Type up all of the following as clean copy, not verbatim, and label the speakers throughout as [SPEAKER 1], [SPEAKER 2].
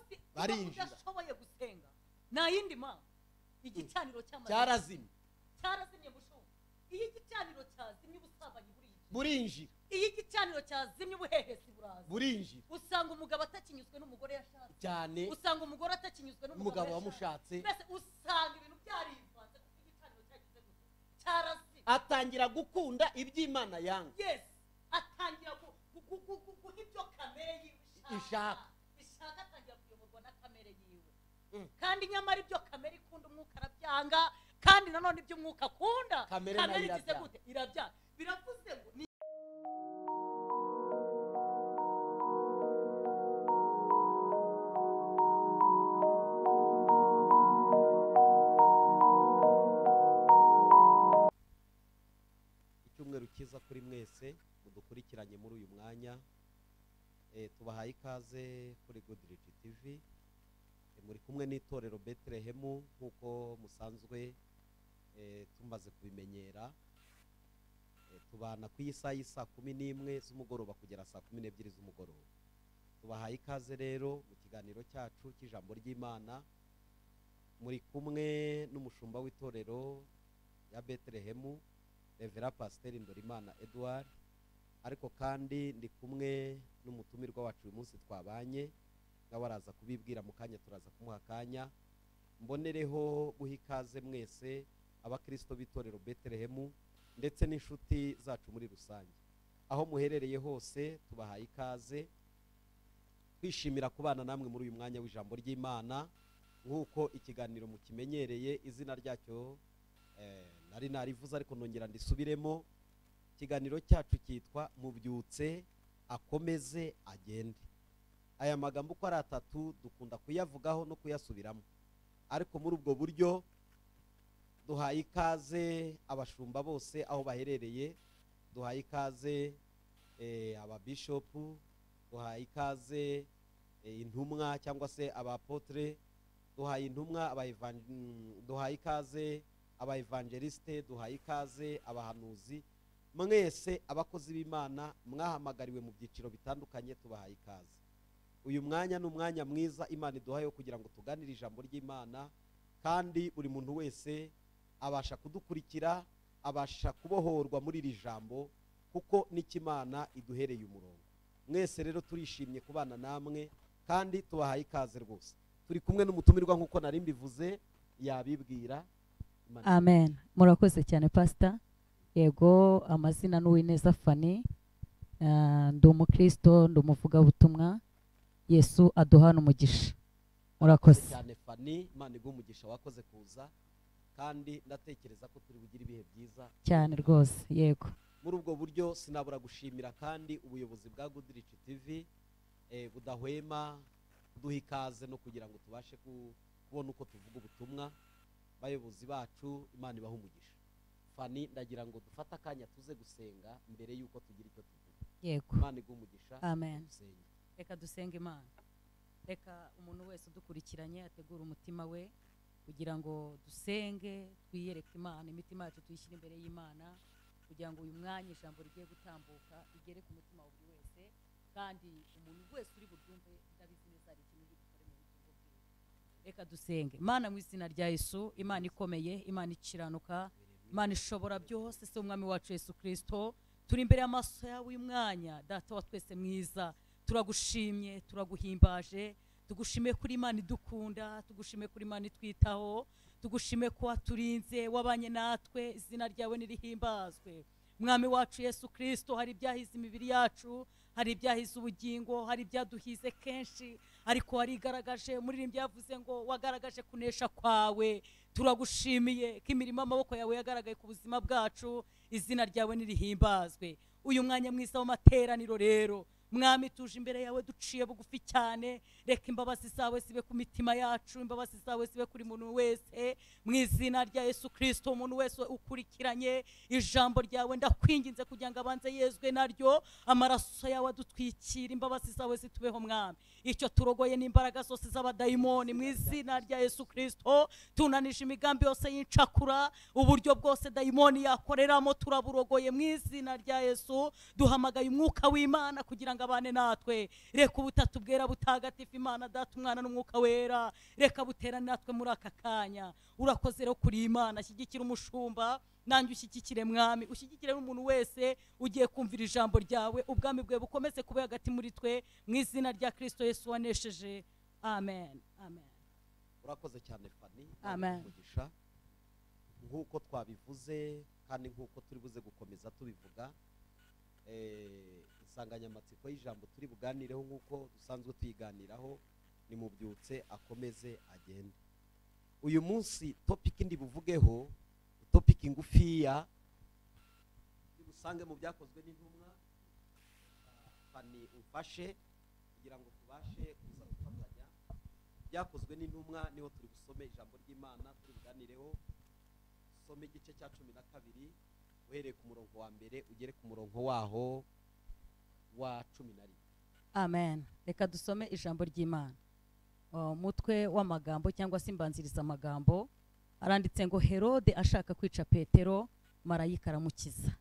[SPEAKER 1] munsi udashoboye gusenga nta yindi mpamvu, igicaniro cy'amazi
[SPEAKER 2] cyarazimye.
[SPEAKER 1] Cyarazimye mushumba. Iyo igicaniro cyazimye ubusambanyi
[SPEAKER 2] burinjira.
[SPEAKER 1] Iyo igicaniro cyazimye ubuhehesi buraza
[SPEAKER 2] burinjira.
[SPEAKER 1] Usanga umugabo atakinyuzwe n'umugore yashatse
[SPEAKER 2] cyane,
[SPEAKER 1] usanga umugore atakinyuzwe
[SPEAKER 2] n'umugabo wamushatse,
[SPEAKER 1] mbese usanga ibintu byarivanze kuko igicaniro cyagize gute, cyarazimye.
[SPEAKER 2] Atangira gukunda iby'Imana yanga.
[SPEAKER 1] Yes, atangira guha ibyo kamere yiwe
[SPEAKER 2] ishaka,
[SPEAKER 1] atangira kuyoborwa na kamere yiwe. Kandi nyamara ibyo kamere ikunda umwuka arabyanga, kandi nanone ibyo umwuka akunda
[SPEAKER 2] kamere
[SPEAKER 1] igize gute, irabyanga. Biravuze ngo ni
[SPEAKER 2] icyumweru cyiza kuri mwese mudukurikiranye muri uyu mwanya. Tubahaye ikaze kuri Goodrich TV. Muri kumwe n'itorero Betelehemu nk'uko musanzwe tumaze kubimenyera. Tubana ku isaha y'isa 11 z'umugoroba kugera saa 12 z'umugoroba. Tubahaye ikaze rero mu kiganiro cyacu cy'ijambo ry'Imana. Muri kumwe n'umushumba w'itorero ya Betelehemu, Reverend Pasteur Ndorimana Edouard, ariko kandi ndi kumwe n'umutumirwa wacu uyu munsi twabanye, nawe araza kubibwira mu kanya, turaza kumuha akanya. Mbonereho guha ikaze mwese abakristo b'itorero Betelehemu ndetse n'inshuti zacu muri rusange, aho muherereye hose tubahaye ikaze. Twishimira kubana namwe muri uyu mwanya w'ijambo ry'Imana nk'uko ikiganiro mukimenyereye, izina ryacyo nari narivuze ariko nongera ndisubiremo. Ikiganiro cyacu cyitwa Mubyutse akomeze agende. Aya magambo uko ari atatu dukunda kuyavugaho no kuyasubiramo, ariko muri ubwo buryo duhaye ikaze abashumba bose aho baherereye, duhaye ikaze ababishopu, duhaye ikaze intumwa cyangwa se abapotre, duhaye intumwa, duhaye ikaze abaevangeliste, duhaye ikaze abahanuzi, mwese abakozi b'Imana mwahamagariwe mu byiciro bitandukanye, tubahaye ikaze. Uyu mwanya ni umwanya mwiza Imana iduhaye kugira ngo tuganire ijambo ry'Imana, kandi buri muntu wese abasha kudukurikira, abasha kubohorwa muri iri jambo, kuko n'Imana iduhereye umurongo. Mwese rero turishimye kubana namwe kandi tubahaye ikaze rwose. Turi kumwe n'umutumirwa nk'uko nari mbivuze, yabibwira.
[SPEAKER 1] Amen. Murakoze cyane Pastor. Yego, amazina n'Uwineza Fanny, ndi umukristo, ndi umuvugabutumwa. Yesu aduhana umugisha. Murakoze
[SPEAKER 2] cyane Fanny, Imana iguhe umugisha, wakoze kuza, kandi ndatekereza ko turi bugire ibihe byiza
[SPEAKER 1] cyane rwose. Yego,
[SPEAKER 2] muri ubwo buryo sinabura gushimira kandi ubuyobozi bwa Goodrich TV budahwema kuduha ikaze no kugira ngo tubashe kubona uko tuvuga ubutumwa. Bayobozi bacu Imana ibahe umugisha. Fanny, ndagira ngo dufate akanya tuze gusenga mbere yuko tugira icyo tuvuga.
[SPEAKER 1] Yego,
[SPEAKER 2] Imana iguhe umugisha.
[SPEAKER 1] Amen. Reka dusenge Imana. Reka umuntu wese udukurikiranye ategure umutima we kugira ngo dusenge, twiyereke Imana, imitima yacu tuyishyire imbere y'Imana, kugira ngo uyu mwanya ijambo rigiye gutambuka rigere ku mutima wa buri wese, kandi umuntu wese uri buryumve ndabizi neza hari ikintu uri bukore mu bugingo bwiwe. Reka dusenge. Imana mu izina rya Yesu, Imana ikomeye, Imana ikiranuka, Imana ishobora byose, se umwami wacu Yesu Kristo, turi imbere y'amaso yawe uyu mwanya, Data wa twese mwiza, turagushimye, turaguhimbaje, tugushime kuri Imana idukunda, tugushime kuri Imana itwitaho, tugushime ko waturinze, wabanye natwe, izina ryawe nirihimbazwe. Mwami wacu Yesu Kristo, hari ibyahize imibiri yacu, hari ibyahize ubugingo, hari ibyaduhize kenshi, ariko warigaragaje. Umuririmbyi yavuze ngo wagaragaje kunesha kwawe. Turagushimiye ko imirimo amaboko yawe yagaragaye ku buzima bwacu, izina ryawe nirihimbazwe. Uyu mwanya mwiza w'amateraniro rero, Mwami, tuje imbere yawe duciye bugufi cyane. Reka imbabazi zawe zibe ku mitima yacu, imbabazi zawe zibe kuri muntu wese, mu izina rya Yesu Kristo. Umuntu wese ukurikiranye ijambo ryawe ndakwinginze kugira ngo abanze yezwe naryo, amaraso yawe adutwikira, imbabazi zawe zitubeho Mwami. Icyo turogoye n'imbaraga zose z'abadayimoni mu izina rya Yesu Kristo, tunanije imigambi yose y'incakura, uburyo bwose dayimoni yakoreramo turaburogoye mu izina rya Yesu. Duhamagaye umwuka w'Imana kugira ngo abane natwe. Reka ubutatu bwera butagatifu, Imana Data, Umwana n'Umwuka Wera, reka buterane natwe muri aka kanya. Urakoze rero kuri Imana, shyigikira umushumba, nanjye ushyigikire Mwami, ushyigikire n'umuntu wese ugiye kumvira ijambo ryawe. Ubwami bwawe bukomeze kuba hagati muri twe, mu izina rya Kristo Yesu wanesheje. Amen, amen.
[SPEAKER 2] Urakoze cyane Fanny.
[SPEAKER 1] Amen.
[SPEAKER 2] Umugisha. Nk'uko twabivuze kandi nk'uko turi buze gukomeza tubivuga, insanganyamatsiko y'ijambo turi buganireho nk'uko dusanzwe tuyiganiraho ni mubyutse akomeze agende. Uyu munsi topic ndi buvugeho, topic ngufiya busange mu byakozwe n'intumwa. Fanny umfashe kugira ngo tubashe kuza gufatanya. Byakozwe n'intumwa niho turi busome ijambo ry'Imana, turi buganireho. Some igice cya 12 uhereye ku murongo wa mbere ugere ku murongo waho wa 11.
[SPEAKER 1] Amen. Reka dusome ijambo ry'Imana. Umutwe w'amagambo cyangwa se imbanziriza amagambo aranditse ngo Herode ashaka kwica Petero, marayika aramukiza.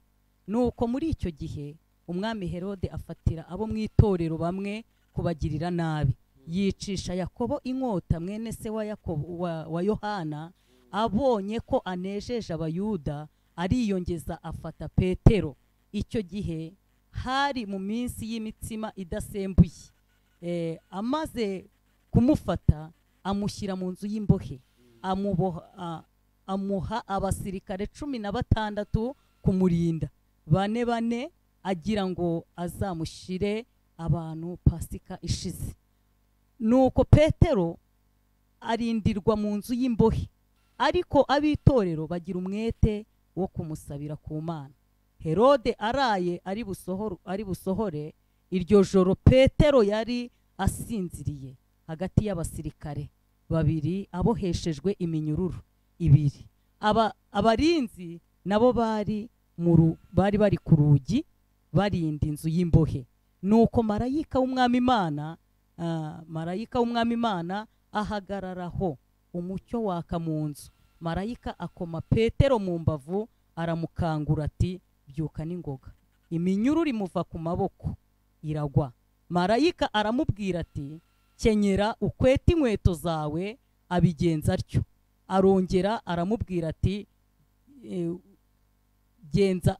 [SPEAKER 1] Nuko muri icyo gihe umwami Herode afatira abo mu itorero bamwe kubagirira nabi, yicisha Yakobo inkota mwene se wa Yakobo wa Yohana. Abonye ko anejeje Abayuda, ariyongeza afata Petero. Icyo gihe hari mu minsi y'imitsima idasembuye. Amaze kumufata amushyira mu nzu y'imbohe, amuha abasirikare 16 kumurinda, bane bane, agira ngo azamushyire abantu Pasika ishize. Nuko Petero arindirwa mu nzu y'imbohe, ariko ab'itorero bagira umwete wo kumusabira ku Mana. Herode araye ari busohore iryo joro, Petero yari asinziriye hagati y'abasirikare babiri aboheshejwe iminyururu ibiri. Abarinzi nabo bari bari ku rugi barinda inzu y'imbohe. Nuko marayika w'Umwami Imana ahagararaho, umucyo waka mu nzu. Marayika akoma Petero mu mbavu aramukangura ati byuka n'ingoga. Iminyururu imuva ku maboko iragwa. Marayika aramubwira ati kenyera ukwete inkweto zawe. Abigenza atyo. Arongera aramubwira ati genza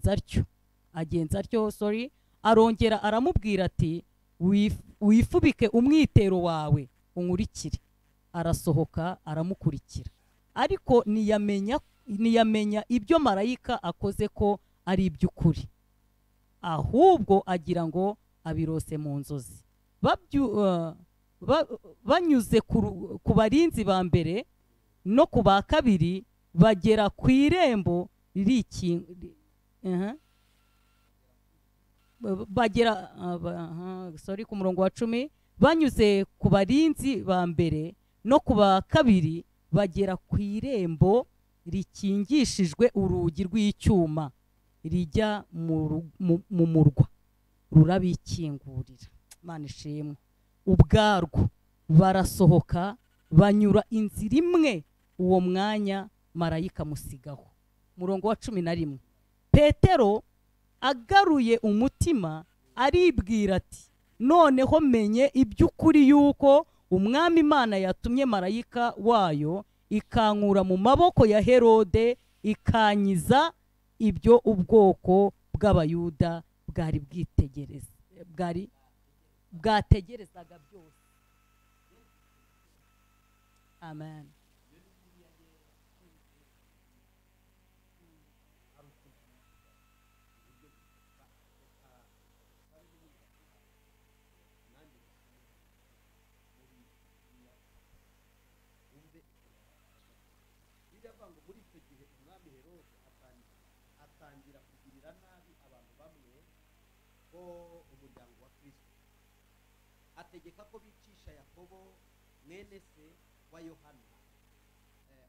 [SPEAKER 1] atyo. Agenza atyo, sorry. Arongera aramubwira ati wifubike umwitero wawe unkurikire. Arasohoka aramukurikira, ariko ntiyamenya ibyo marayika akoze ko ari iby'ukuri, ahubwo agira ngo abirose mu nzozi. Banyuze ku barinzi ba mbere no ku ba kabiri, bagera ku irembo bagera ku murongo wa 10. Banyuze ku barinzi ba mbere no ku ba kabiri, bagera ku irembo rikingishijwe urugi rw'icyuma rijya mu murwa, rurabikingurira. Imana ishimwe. Ubwarwo barasohoka banyura inzira imwe, uwo mwanya marayika musigaho. Murongo wa 11. Petero agaruye umutima aribwira ati noneho menye iby'ukuri yuko Umwami Imana yatumye marayika wayo ikankura mu maboko ya Herode, ikanyiza ibyo ubwoko bw'Abayuda bwari bwitegereza bwari bwategerezaga byose. Amen.
[SPEAKER 2] Muri icyo gihe umwami Herode atangira kugirira nabi abantu bamwe bo umuryango wa Kristo, ategeka ko bicisha Yakobo mwene se wa Yohana,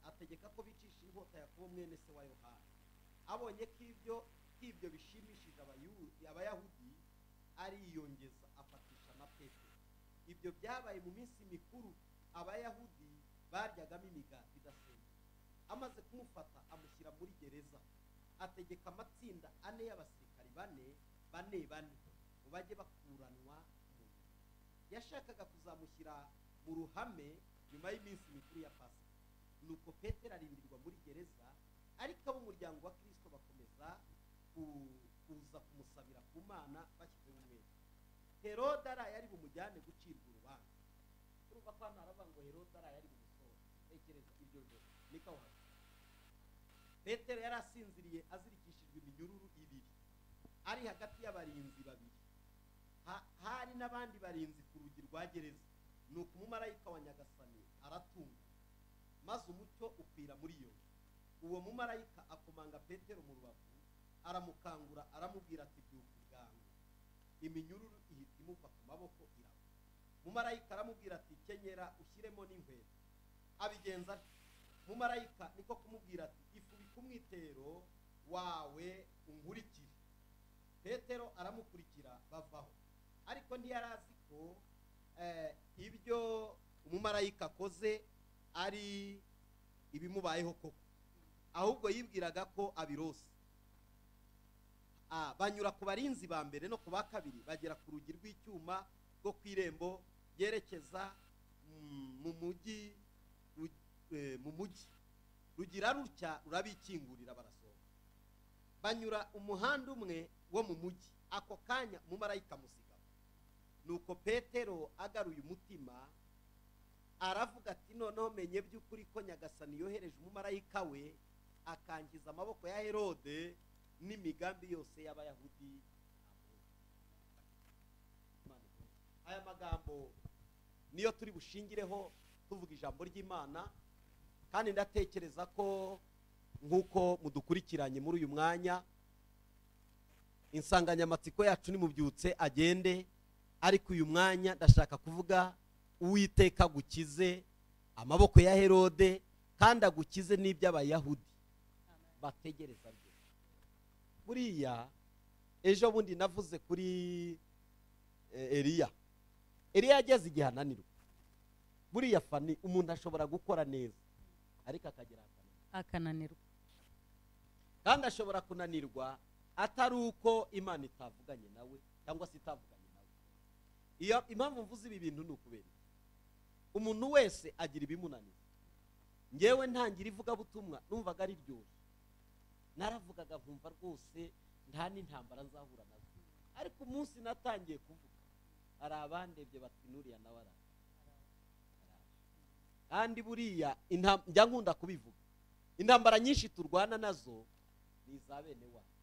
[SPEAKER 2] ategeka ko bicisha inkota Yakobo mwene se wa Yohana. Abonye ko ibyo bishimishije Abayahudi, ariyongeza afatisha na Petero. Ibyo byabaye mu minsi mikuru Abayahudi baryagamo imigati idasembuye. Amaze kumufata amushyira muri gereza, ategeka amatsinda ane y'abasirikari bane bane bane ngo bajye bakuranwa mu. Yashakaga kuzamushyira mu ruhame nyuma y'iminsi mikuru ya Pasika. Nuko Petero arindirwa muri gereza, ariko ab'umuryango wa Kristo bakomeza kuza kumusabira ku Mana bashyizeho umwete. Herode araye ari bumujyane gucirwa urubanza. Urumva ko hano haravuga ngo Herode araye ari bumusohore. Tekereza iryo joro niko aho. Petero yari asinziriye azirikishijwe iminyururu ibiri, ari hagati y'abarinzi babiri. Hari n'abandi barinzi ku rugi rwa gereza. Nuko umumarayika wa Nyagasani aratunga, maze umucyo ukwira muri yo. Uwo mumarayika akomanga Petero mu rubavu, aramukangura, aramubwira ati: "Byuka bwangu." Iminyururu ihita imuva ku maboko iragwa. Mumarayika aramubwira ati: "Kenyera ushyiremo n'inkweto." Abigenza atyo. Mumarayika niko kumubwira ati: "Ifubike umwitero wawe unkurikire." Petero aramukurikira bavaho, ariko ntiyari azi ko ibyo umumarayika akoze ari ibimubayeho koko, ahubwo yibwiraga ko abirose. Banyura ku barinzi ba mbere no ku ba kabiri, bagera ku rugi rw'icyuma rwo ku irembo ryerekeza mu mujyi. Rugira rutya rurabikingurira, barasohoka. Banyura umuhanda umwe wo mu mujyi, ako kanya umumarayika amusigaho. Nuko Petero agaruye umutima aravuga ati: "Noneho menye by'ukuri ko Nyagasani yohereje umumarayika we akangiza amaboko ya Herode n'imigambi yose y'Abayahudi." Aya magambo niyo turi bushingireho tuvuga ijambo ry'Imana, kandi ndatekereza ko nk'uko mudukurikiranye muri uyu mwanya, insanganyamatsiko yacu ni mubyutse agende. Ariko uyu mwanya ndashaka kuvuga Uwiteka agukize amaboko ya Herode, kandi agukize n'iby'Abayahudi bategereza byose. Buriya ejo bundi navuze kuri Eliya. Eliya yageze igihe ananirwa. Buriya Fani, umuntu ashobora gukora neza ariko akagera
[SPEAKER 1] akananirwa,
[SPEAKER 2] kandi ashobora kunanirwa atari uko Imana itavuganye nawe cyangwa se itavuganye nawe. Iyo impamvu mvuze ibi bintu ni ukubera umuntu wese agira ibimunanira. Ngewe ntangira ivugabutumwa numvaga ari ryoshye, naravugaga nkumva rwose nta n'intambara nzahura nazo. Ariko umunsi natangiye kuvuga, hari abandebye bati: "Nuriya nawe araje." Kandi buriya njya nkunda kubivuga, intambara nyinshi turwana nazo ni iza bene wacu.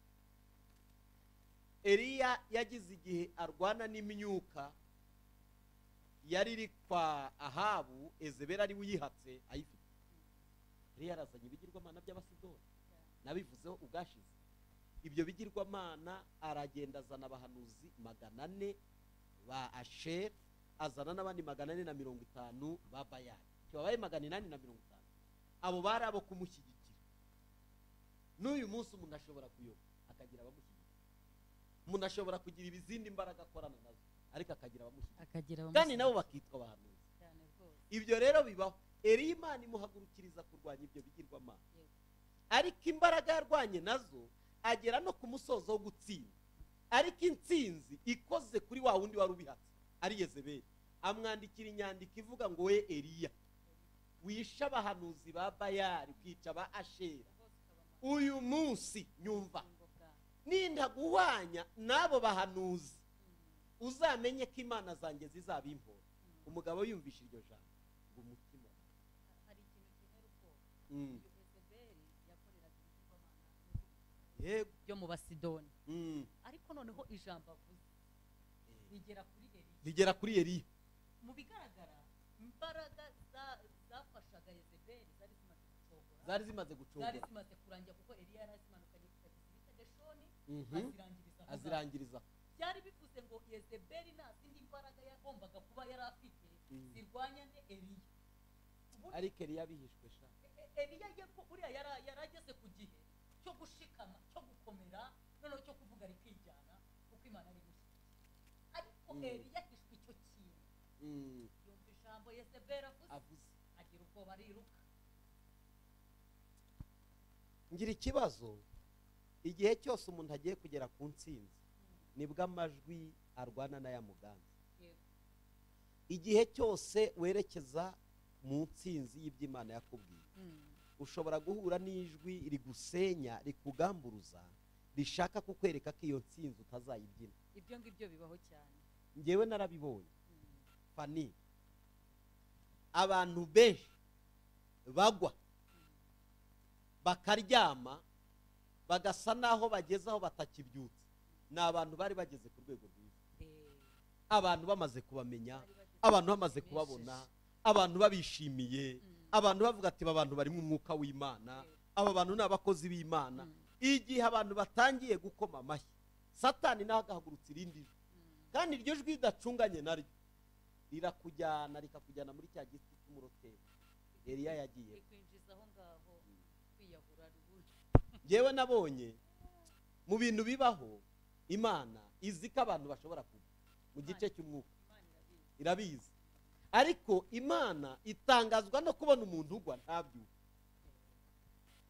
[SPEAKER 2] Eliya yagize igihe arwana n'imyuka yari iri kwa Ahabu, Ezebera ari uyihatse ayifite. Eliya yarazanye ibigirwamana by'Abasidoni, nabivuzeho ubwashize. Ibyo bigirwamana aragenda azana abahanuzi 400 ba Asheri, azana n'abandi 450 ba Bayali, babaye 850. Abo bari abo kumushyigikira. N'uyu munsi umuntu ashobora kuyoba akagira abamushyigikira, umuntu ashobora kugira ibizindi mbaraga akorana nazo ariko akagira abamushyigikira, kandi nabo bakitwa abahanuzi. Ibyo rero bibaho. Eliya Imana imuhagurukiriza kurwanya ibyo bigirwamana, ariko imbaraga yarwanye nazo agera no ku musozo wo gutsinda. Ariko intsinzi ikoze kuri wa wundi wari ubihatse ari Yezebeli, amwandikira inyandiko ivuga ngo: "We Eliya wishe abahanuzi ba Bayali, ukica ba Ashera, uyu munsi nyumva nintaguhwanya n'abo bahanuzi uzamenye ko imana zanjye zizabimpora." Umugabo yumvishe iryo jambo ngo umutima.
[SPEAKER 1] Hari ikintu kintera ubwoba. Yezebeli yakoreraga ibigirwamana
[SPEAKER 2] yego
[SPEAKER 1] byo mu Basidoni, ariko noneho ijambo avuze rigera kuri Eliya,
[SPEAKER 2] rigera kuri Eliya.
[SPEAKER 1] Mu bigaragara imbaraga zafashaga Yezebeli zari zimaze gucogora,
[SPEAKER 2] zari zimaze gucogora,
[SPEAKER 1] zari zimaze kurangira, kuko Eliya yari azimanukanye kugeza Bitageshoni,
[SPEAKER 2] azirangiriza.
[SPEAKER 1] Byari bivuze ngo Yezebeli nta zindi mbaraga yagombaga kuba yari afite zirwanya ne Eliya.
[SPEAKER 2] Ariko Eliya bihishwe sha.
[SPEAKER 1] Eliya yego buriya yarageze ku gihe cyo gushikama, cyo gukomera, noneho cyo kuvuga rikijyana kuko Imana ari gushyigikira. Ariko Eliya ahishwe icyo kintu. Yumva ijambo Yezebeli avuze, agira ubwoba ariruka.
[SPEAKER 2] Ngira ikibazo, igihe cyose umuntu agiye kugera ku ntsinzi nibwo amajwi arwana na ya muganza. Igihe cyose werekeza mu ntsinzi y'iby'Imana yakubwiye, ushobora guhura n'ijwi rigusenya, rikugamburuza, rishaka kukwereka ko iyo ntsinzi utazayibyina.
[SPEAKER 1] Ibyo ngibyo bibaho cyane.
[SPEAKER 2] Ngewe narabibonye. Fani, abantu benshi bagwa bakaryama bagasa naho bageze aho batakibyutse, ni abantu bari bageze ku rwego rwiza, abantu bamaze kubamenya, abantu bamaze kubabona, abantu babishimiye, abantu bavuga ati abantu bari mu mwuka w'Imana, aba bantu ni abakozi b'Imana. Igihe abantu batangiye gukoma amashyi, Satani nawe agahagurutsa irindi jwi, kandi iryo jwi ridacunganye naryo rirakujyana, rikakujyana muri cya giti cy'umuroteri Eliya yagiye. Ngewe nabonye mu bintu bibaho, Imana izi ko abantu bashobora kugwa mu gice cy'umwuka, irabizi. Ariko Imana itangazwa no kubona umuntu ugwa ntabyuke.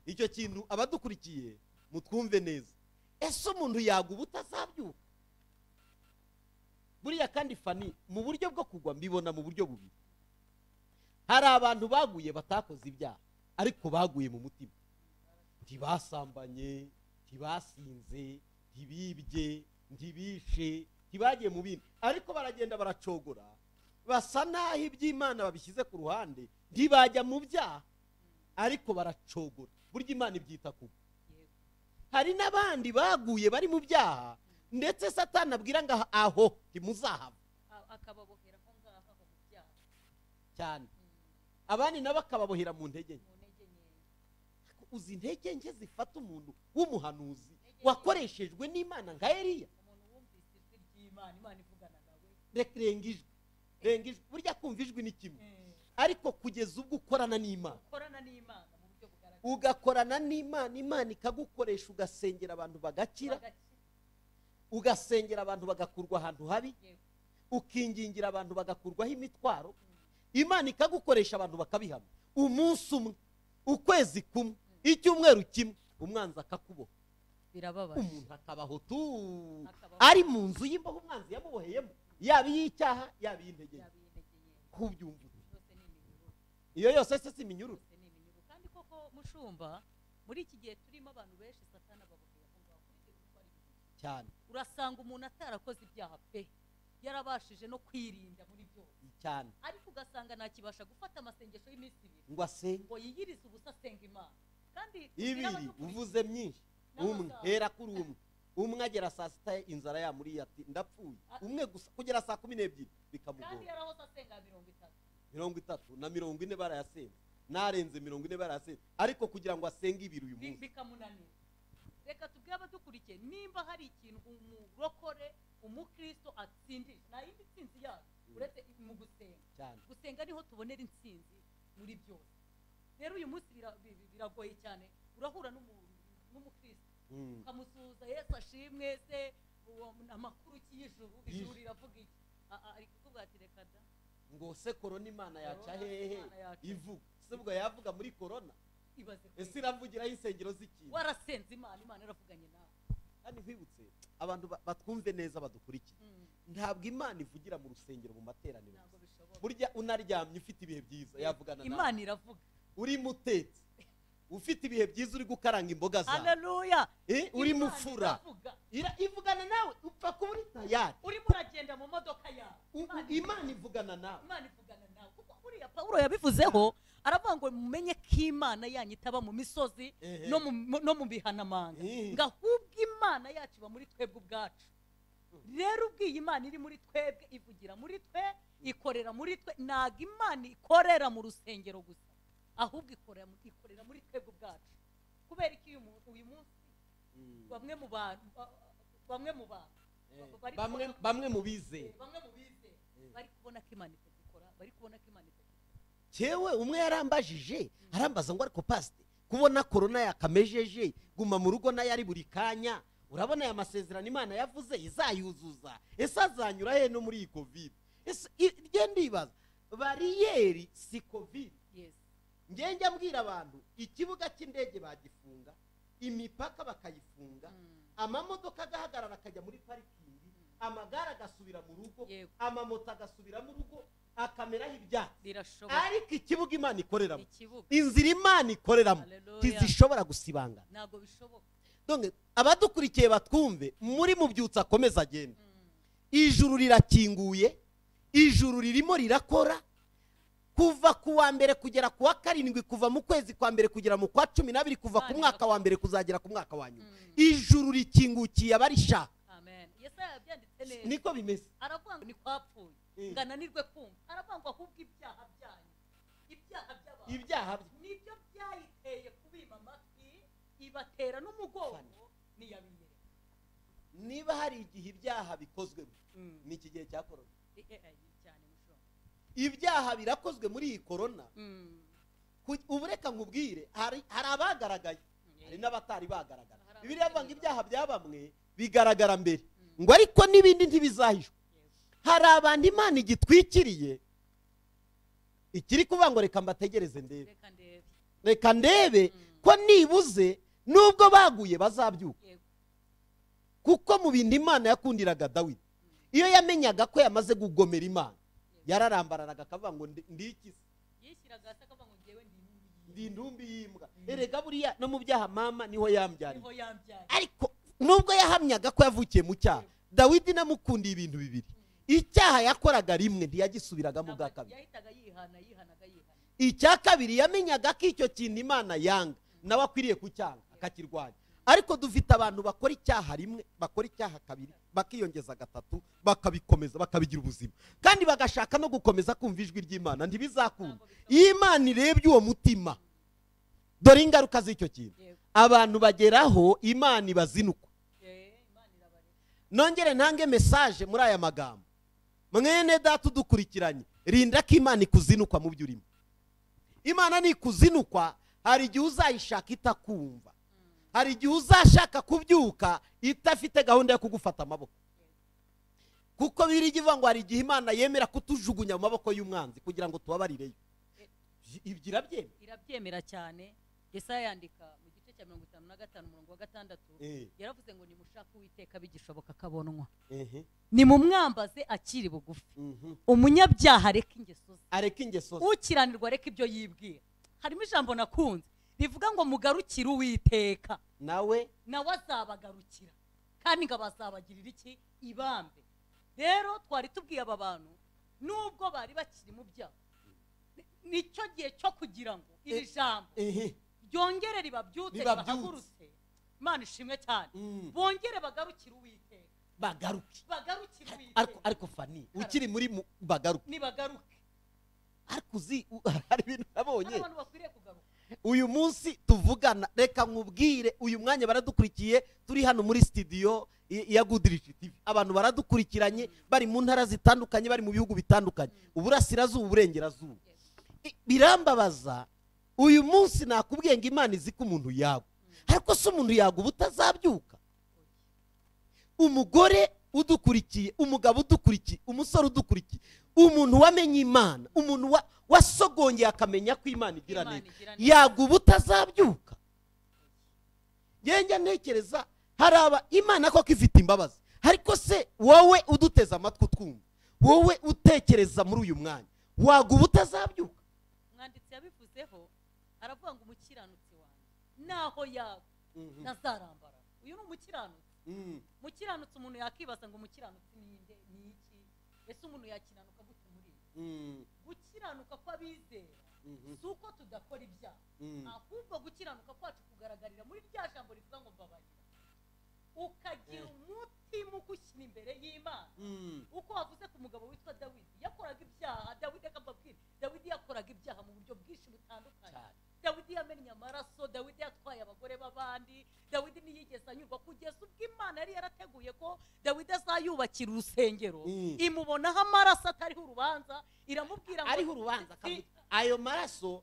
[SPEAKER 2] Icyo kintu abadukurikiye mutwumve neza. Ese umuntu yagwa ubutazabyuka? Buriya kandi Fani, mu buryo bwo kugwa mbibona mu buryo bubiri. Hari abantu baguye batakoze ibyaha, ariko baguye mu mutima. Ntibasambanye, ntibasinze, ntibibye, ntibishe, ntibagiye mu bindi, ariko baragenda baracogora, basa naho iby'Imana babishyize ku ruhande, ntibajya mu byaha, ariko baracogora. Burya Imana ibyita kugwa. Hari n'abandi baguye bari mu byaha, ndetse Satani abwira ngo aho ntimuzahava,
[SPEAKER 1] akababohera aho ngaho mu byaha
[SPEAKER 2] cyane. Abandi nabo akababohera mu ntege nke. Uzi intege nke zifata umuntu w'umuhanuzi wakoreshejwe n'Imana nka Eliya, renga ijwi, renga ijwi. Burya kumva ijwi ni kimwe, ariko kugeza ubwo ukorana n'Imana, ugakorana n'Imana, Imana ikagukoresha, ugasengera abantu bagakira, ugasengera abantu bagakurwa ahantu habi, ukingingira abantu bagakurwaho imitwaro, Imana ikagukoresha abantu bakabihamya. Umunsi umwe, ukwezi kumwe, icyumweru kimwe, umwanzi akakuboha.
[SPEAKER 1] Birababaje.
[SPEAKER 2] Umuntu akabaho tu ari mu nzu y'imbohe, umwanzi yamuboheyemo, yaba iy'icyaha, yaba iy'intege nke. Kubyumva iyo yose se si iminyururu.
[SPEAKER 1] Kandi koko mushumba, muri iki gihe turimo abantu benshi Satani ababoheye aho ngaho
[SPEAKER 2] cyane.
[SPEAKER 1] Urasanga umuntu atarakoze ibyaha pe, yarabashije no kwirinda muri byose
[SPEAKER 2] cyane,
[SPEAKER 1] ariko ugasanga ntakibasha gufata amasengesho y'iminsi ibiri
[SPEAKER 2] ngo asenge,
[SPEAKER 1] ngo yiyirize ubusa asenga Imana. Kandi
[SPEAKER 2] ibiri uvuze myinshi, umwe hera kuri umwe, umwe agera saa sita inzara yamuriye ati ndapfuye, umwe gusa kugera saa 12 bikamugora.
[SPEAKER 1] Kandi yarahoze asenga 30,
[SPEAKER 2] 30 na 40 barayasenze, narenze 40 barayasenze, ariko kugira ngo asenge ibiri uyu munsi
[SPEAKER 1] bikamunanira. Reka tubwire abadukurikiye, nimba hari ikintu umurokore umukristo atsindisha, nta yindi ntsinzi yacu uretse mu gusenga. Gusenga niho tubonera intsinzi muri byose. Rero uyu munsi biragoye cyane, urahura n'umukristo ukamusuhuza, Yesu ashimwe se, amakuru y'ijuru, ijuru riravuga iki? Ari kukuvuga ati reka da,
[SPEAKER 2] ngo se korona Imana yaca hehe ivuga? Se ubwo yavuga muri korona? Ese iravugiraho insengero z'ikintu?
[SPEAKER 1] Warasenze Imana, Imana yaravuganye nawe.
[SPEAKER 2] Kandi nkwibutse abantu batwumve neza, badukurikiye, ntabwo Imana ivugira mu rusengero mu materaniro. Burya unaryamye ufite ibihe byiza yavugana nawe.
[SPEAKER 1] Imana iravuga.
[SPEAKER 2] Uri mutetse ufite ibihe byiza, uri gukaranga imboga zawe,
[SPEAKER 1] haleluya,
[SPEAKER 2] uri mufura, ivugana nawe, upfa kuba uri tayari,
[SPEAKER 1] urimo uragenda mu modoka yawe,
[SPEAKER 2] Imana ivugana nawe.
[SPEAKER 1] Imana ivugana nawe. Kuko buriya Pawulo yabivuzeho, aravuga ngo mumenye ko Imana yanyu itaba mu misozi no mu bihanamanga, ngo ahubwo Imana yacu iba muri twebwe ubwacu. Rero ubwiye Imana iri muri twebwe, ivugira muri twe, ikorera muri twe. Ntabwo Imana ikorera mu rusengero gusa, ahubwo ikorera muri twebwe ubwacu. Kubera iki uyu munsi bamwe mu bantu
[SPEAKER 2] bamwe mu bizeye
[SPEAKER 1] bari kubona ko Imana itagikora, bari kubona ko Imana itagikora.
[SPEAKER 2] Cyewe umwe yarambajije, arambaza ngo ariko pasite, kubona korona yakamejeje, guma mu rugo nayo ari buri kanya, urabona aya masezerano Imana yavuze izayuzuza, ese azanyura he no muri iyi covid? Ese ndibaza, bariyeri si covid. Njye mbwira abantu, ikibuga cy'indege bagifunga, imipaka bakayifunga, amamodoka agahagarara akajya muri parikingi, Amagare agasubira mu rugo, amamoto agasubira mu rugo, akameraho ibyatsi. Ariko ikibuga Imana ikoreramo, inzira Imana ikoreramo ntizishobora gusibangana.
[SPEAKER 1] Ntabwo bishoboka.
[SPEAKER 2] Donc abadukurikiye batwumve, muri mubyutsa akomeza agenda. Ijuru rirakinguye, ijuru ririmo rirakora. Kuva ku wa mbere kugera ku wa 7, kuva mu kwezi kwa mbere kugera mu kwa 12, kuva ku mwaka wa mbere kuzagera ku mwaka wa nyuma. Ijuru rikingukiye abarishaka.
[SPEAKER 1] Amen. Yesaya yabyanditse neza.
[SPEAKER 2] Niko bimeze.
[SPEAKER 1] Aravuga ngo ni kwapfuye ngananirwe kumva. Aravuga ngo ahubwo ibyaha byanyu, ibyaha by'abantu,
[SPEAKER 2] ibyaha
[SPEAKER 1] nibyo byayiteye kubima amatwi, ibatera n'umugongo, niyabiyereka.
[SPEAKER 2] Niba hari igihe ibyaha bikozwe, ni iki gihe cya corona. Ibyaha birakozwe muri iyi corona. Ubu reka nkubwire, hari abagaragaye, hari n'abatari bagaragara. Bibiliya ivuga ngo ibyaha bya bamwe bigaragara mbere, ngo ariko n'ibindi ntibizahishwa. Hari abantu Imana igitwikiriye, ikiri kuvuga ngo reka mbategereze ndebe, reka ndebe ko nibuze nubwo baguye bazabyuka. Kuko mu bintu Imana yakundiraga Dawidi, iyo yamenyaga ko yamaze kugomera Imana, yararambararaga akavuga ngo ndikize,
[SPEAKER 1] yishyiraga hasi akavuga ngo ngewe
[SPEAKER 2] ndi intumbi y'imbwa. Erega buriya no mu byaha mama niho yambyariye. Ariko nubwo yahamyaga ko yavukiye mu cyaha, Dawidi namukundiye ibintu bibiri. Icyaha yakoraga rimwe ntiyagisubiragamo bwa kabiri,
[SPEAKER 1] yahitaga yihana, yihanaga yihana.
[SPEAKER 2] Icya kabiri, yamenyaga ko icyo kintu Imana yanga, nawe akwiriye kucyanga akakirwanya. Ariko dufite abantu bakora icyaha rimwe, bakora icyaha kabiri, bakiyongeza gatatu, bakabikomeza, bakabigira ubuzima, kandi bagashaka no gukomeza kumva ijwi ry'Imana. Ntibizakunda. Iyo Imana irebye uwo mutima, dore ingaruka z'icyo kintu. Abantu bageraho Imana ibazinukwa. Nongere ntange message muri aya magambo. Mwene data udukurikiranye, rinda ko Imana ikuzinukwa mu byo urimo. Imana nikuzinukwa, hari igihe uzayishaka itakumva. Hari igihe uzashaka kubyuka itafite gahunda yo kugufata amaboko. Kuko biri ivuga ngo hari igihe Imana yemera kutujugunya mu maboko y'umwanzi kugira ngo tubabarireyo. Ibyo irabyemera.
[SPEAKER 1] Irabyemera cyane. Yesaya yandika mu gice cya 55 umurongo wa 6, yaravuze ngo nimushake Uwiteka bigishoboka kabonwa, nimumwambaze akiri bugufi. Umunyabyaha areke ingeso ze,
[SPEAKER 2] areke ingeso ze,
[SPEAKER 1] ukiranirwa areke ibyo yibwira. Harimo ijambo nakunze rivuga ngo mugarukire Uwiteka,
[SPEAKER 2] nawe
[SPEAKER 1] azabagarukira, kandi ngo abazabagirira iki? Ibambe. Rero twari tubwiye aba bantu nubwo bari bakiri mu byaha, nicyo gihe cyo kugira ngo iri jambo ryongere ribabyutse, ribahagurutse. Imana ishimwe cyane. Bongere bagarukire Uwiteka,
[SPEAKER 2] bagaruke,
[SPEAKER 1] bagarukire Uwiteka.
[SPEAKER 2] Ariko Fani ukiri muri bagaruke,
[SPEAKER 1] nibagaruke.
[SPEAKER 2] Ariko uzi hari ibintu nabonye,
[SPEAKER 1] abantu bakwiriye kugaruka.
[SPEAKER 2] Uyu munsi tuvugana, reka nkubwire, uyu mwanya baradukurikiye, turi hano muri studio ya Goodrich TV. Abantu baradukurikiranye bari mu ntara zitandukanye, bari mu bihugu bitandukanye, uburasirazuba, uburengerazuba. Birambabaza uyu munsi nakubwiye ngo Imana izi ko umuntu yagwa, ariko se umuntu yagwa ubutazabyuka? Umugore udukurikiye, umugabo udukurikiye, umusore udukurikiye, umuntu wamenye Imana, umuntu wasogongeye akamenya ko Imana igira neza, yagwa ubutazabyuka? Njye ntekereza hari aba Imana koko ifite imbabazi, ariko se wowe uduteza amatwi utwumva, wowe utekereza muri uyu mwanya, wagwa ubutazabyuka?
[SPEAKER 1] Umwanditsi yabivuzeho aravuga ngo umukiranutsi wanjye naho yagwa ntazarambara. Uyu ni umukiranutsi. Mukiranutsi, umuntu yakibaza ngo umukiranutsi ni nde, ni iki? Ese umuntu yakiranuka gute muri ibi? Gukiranuka kw'abizera si uko tudakora ibyaha, ahubwo gukiranuka kwacu kugaragarira muri rya jambo rivuga ngo mbabarira, ukagira umutima ugushyira imbere y'Imana. Uko wavuze ku mugabo witwa Dawidi, yakoraga ibyaha. Dawidi akababwira, Dawidi yakoraga ibyaha mu buryo bwinshi butandukanye. Dawidi yamennye amaraso, Dawidi yatwaye abagore b'abandi, Dawidi ntiyigeze anyurwa kugeza ubwo Imana yari yarateguye ko Dawidi azayubakira urusengero, imubonaho amaraso atariho urubanza, iramubwira ngo
[SPEAKER 2] ariho urubanza. Ayo maraso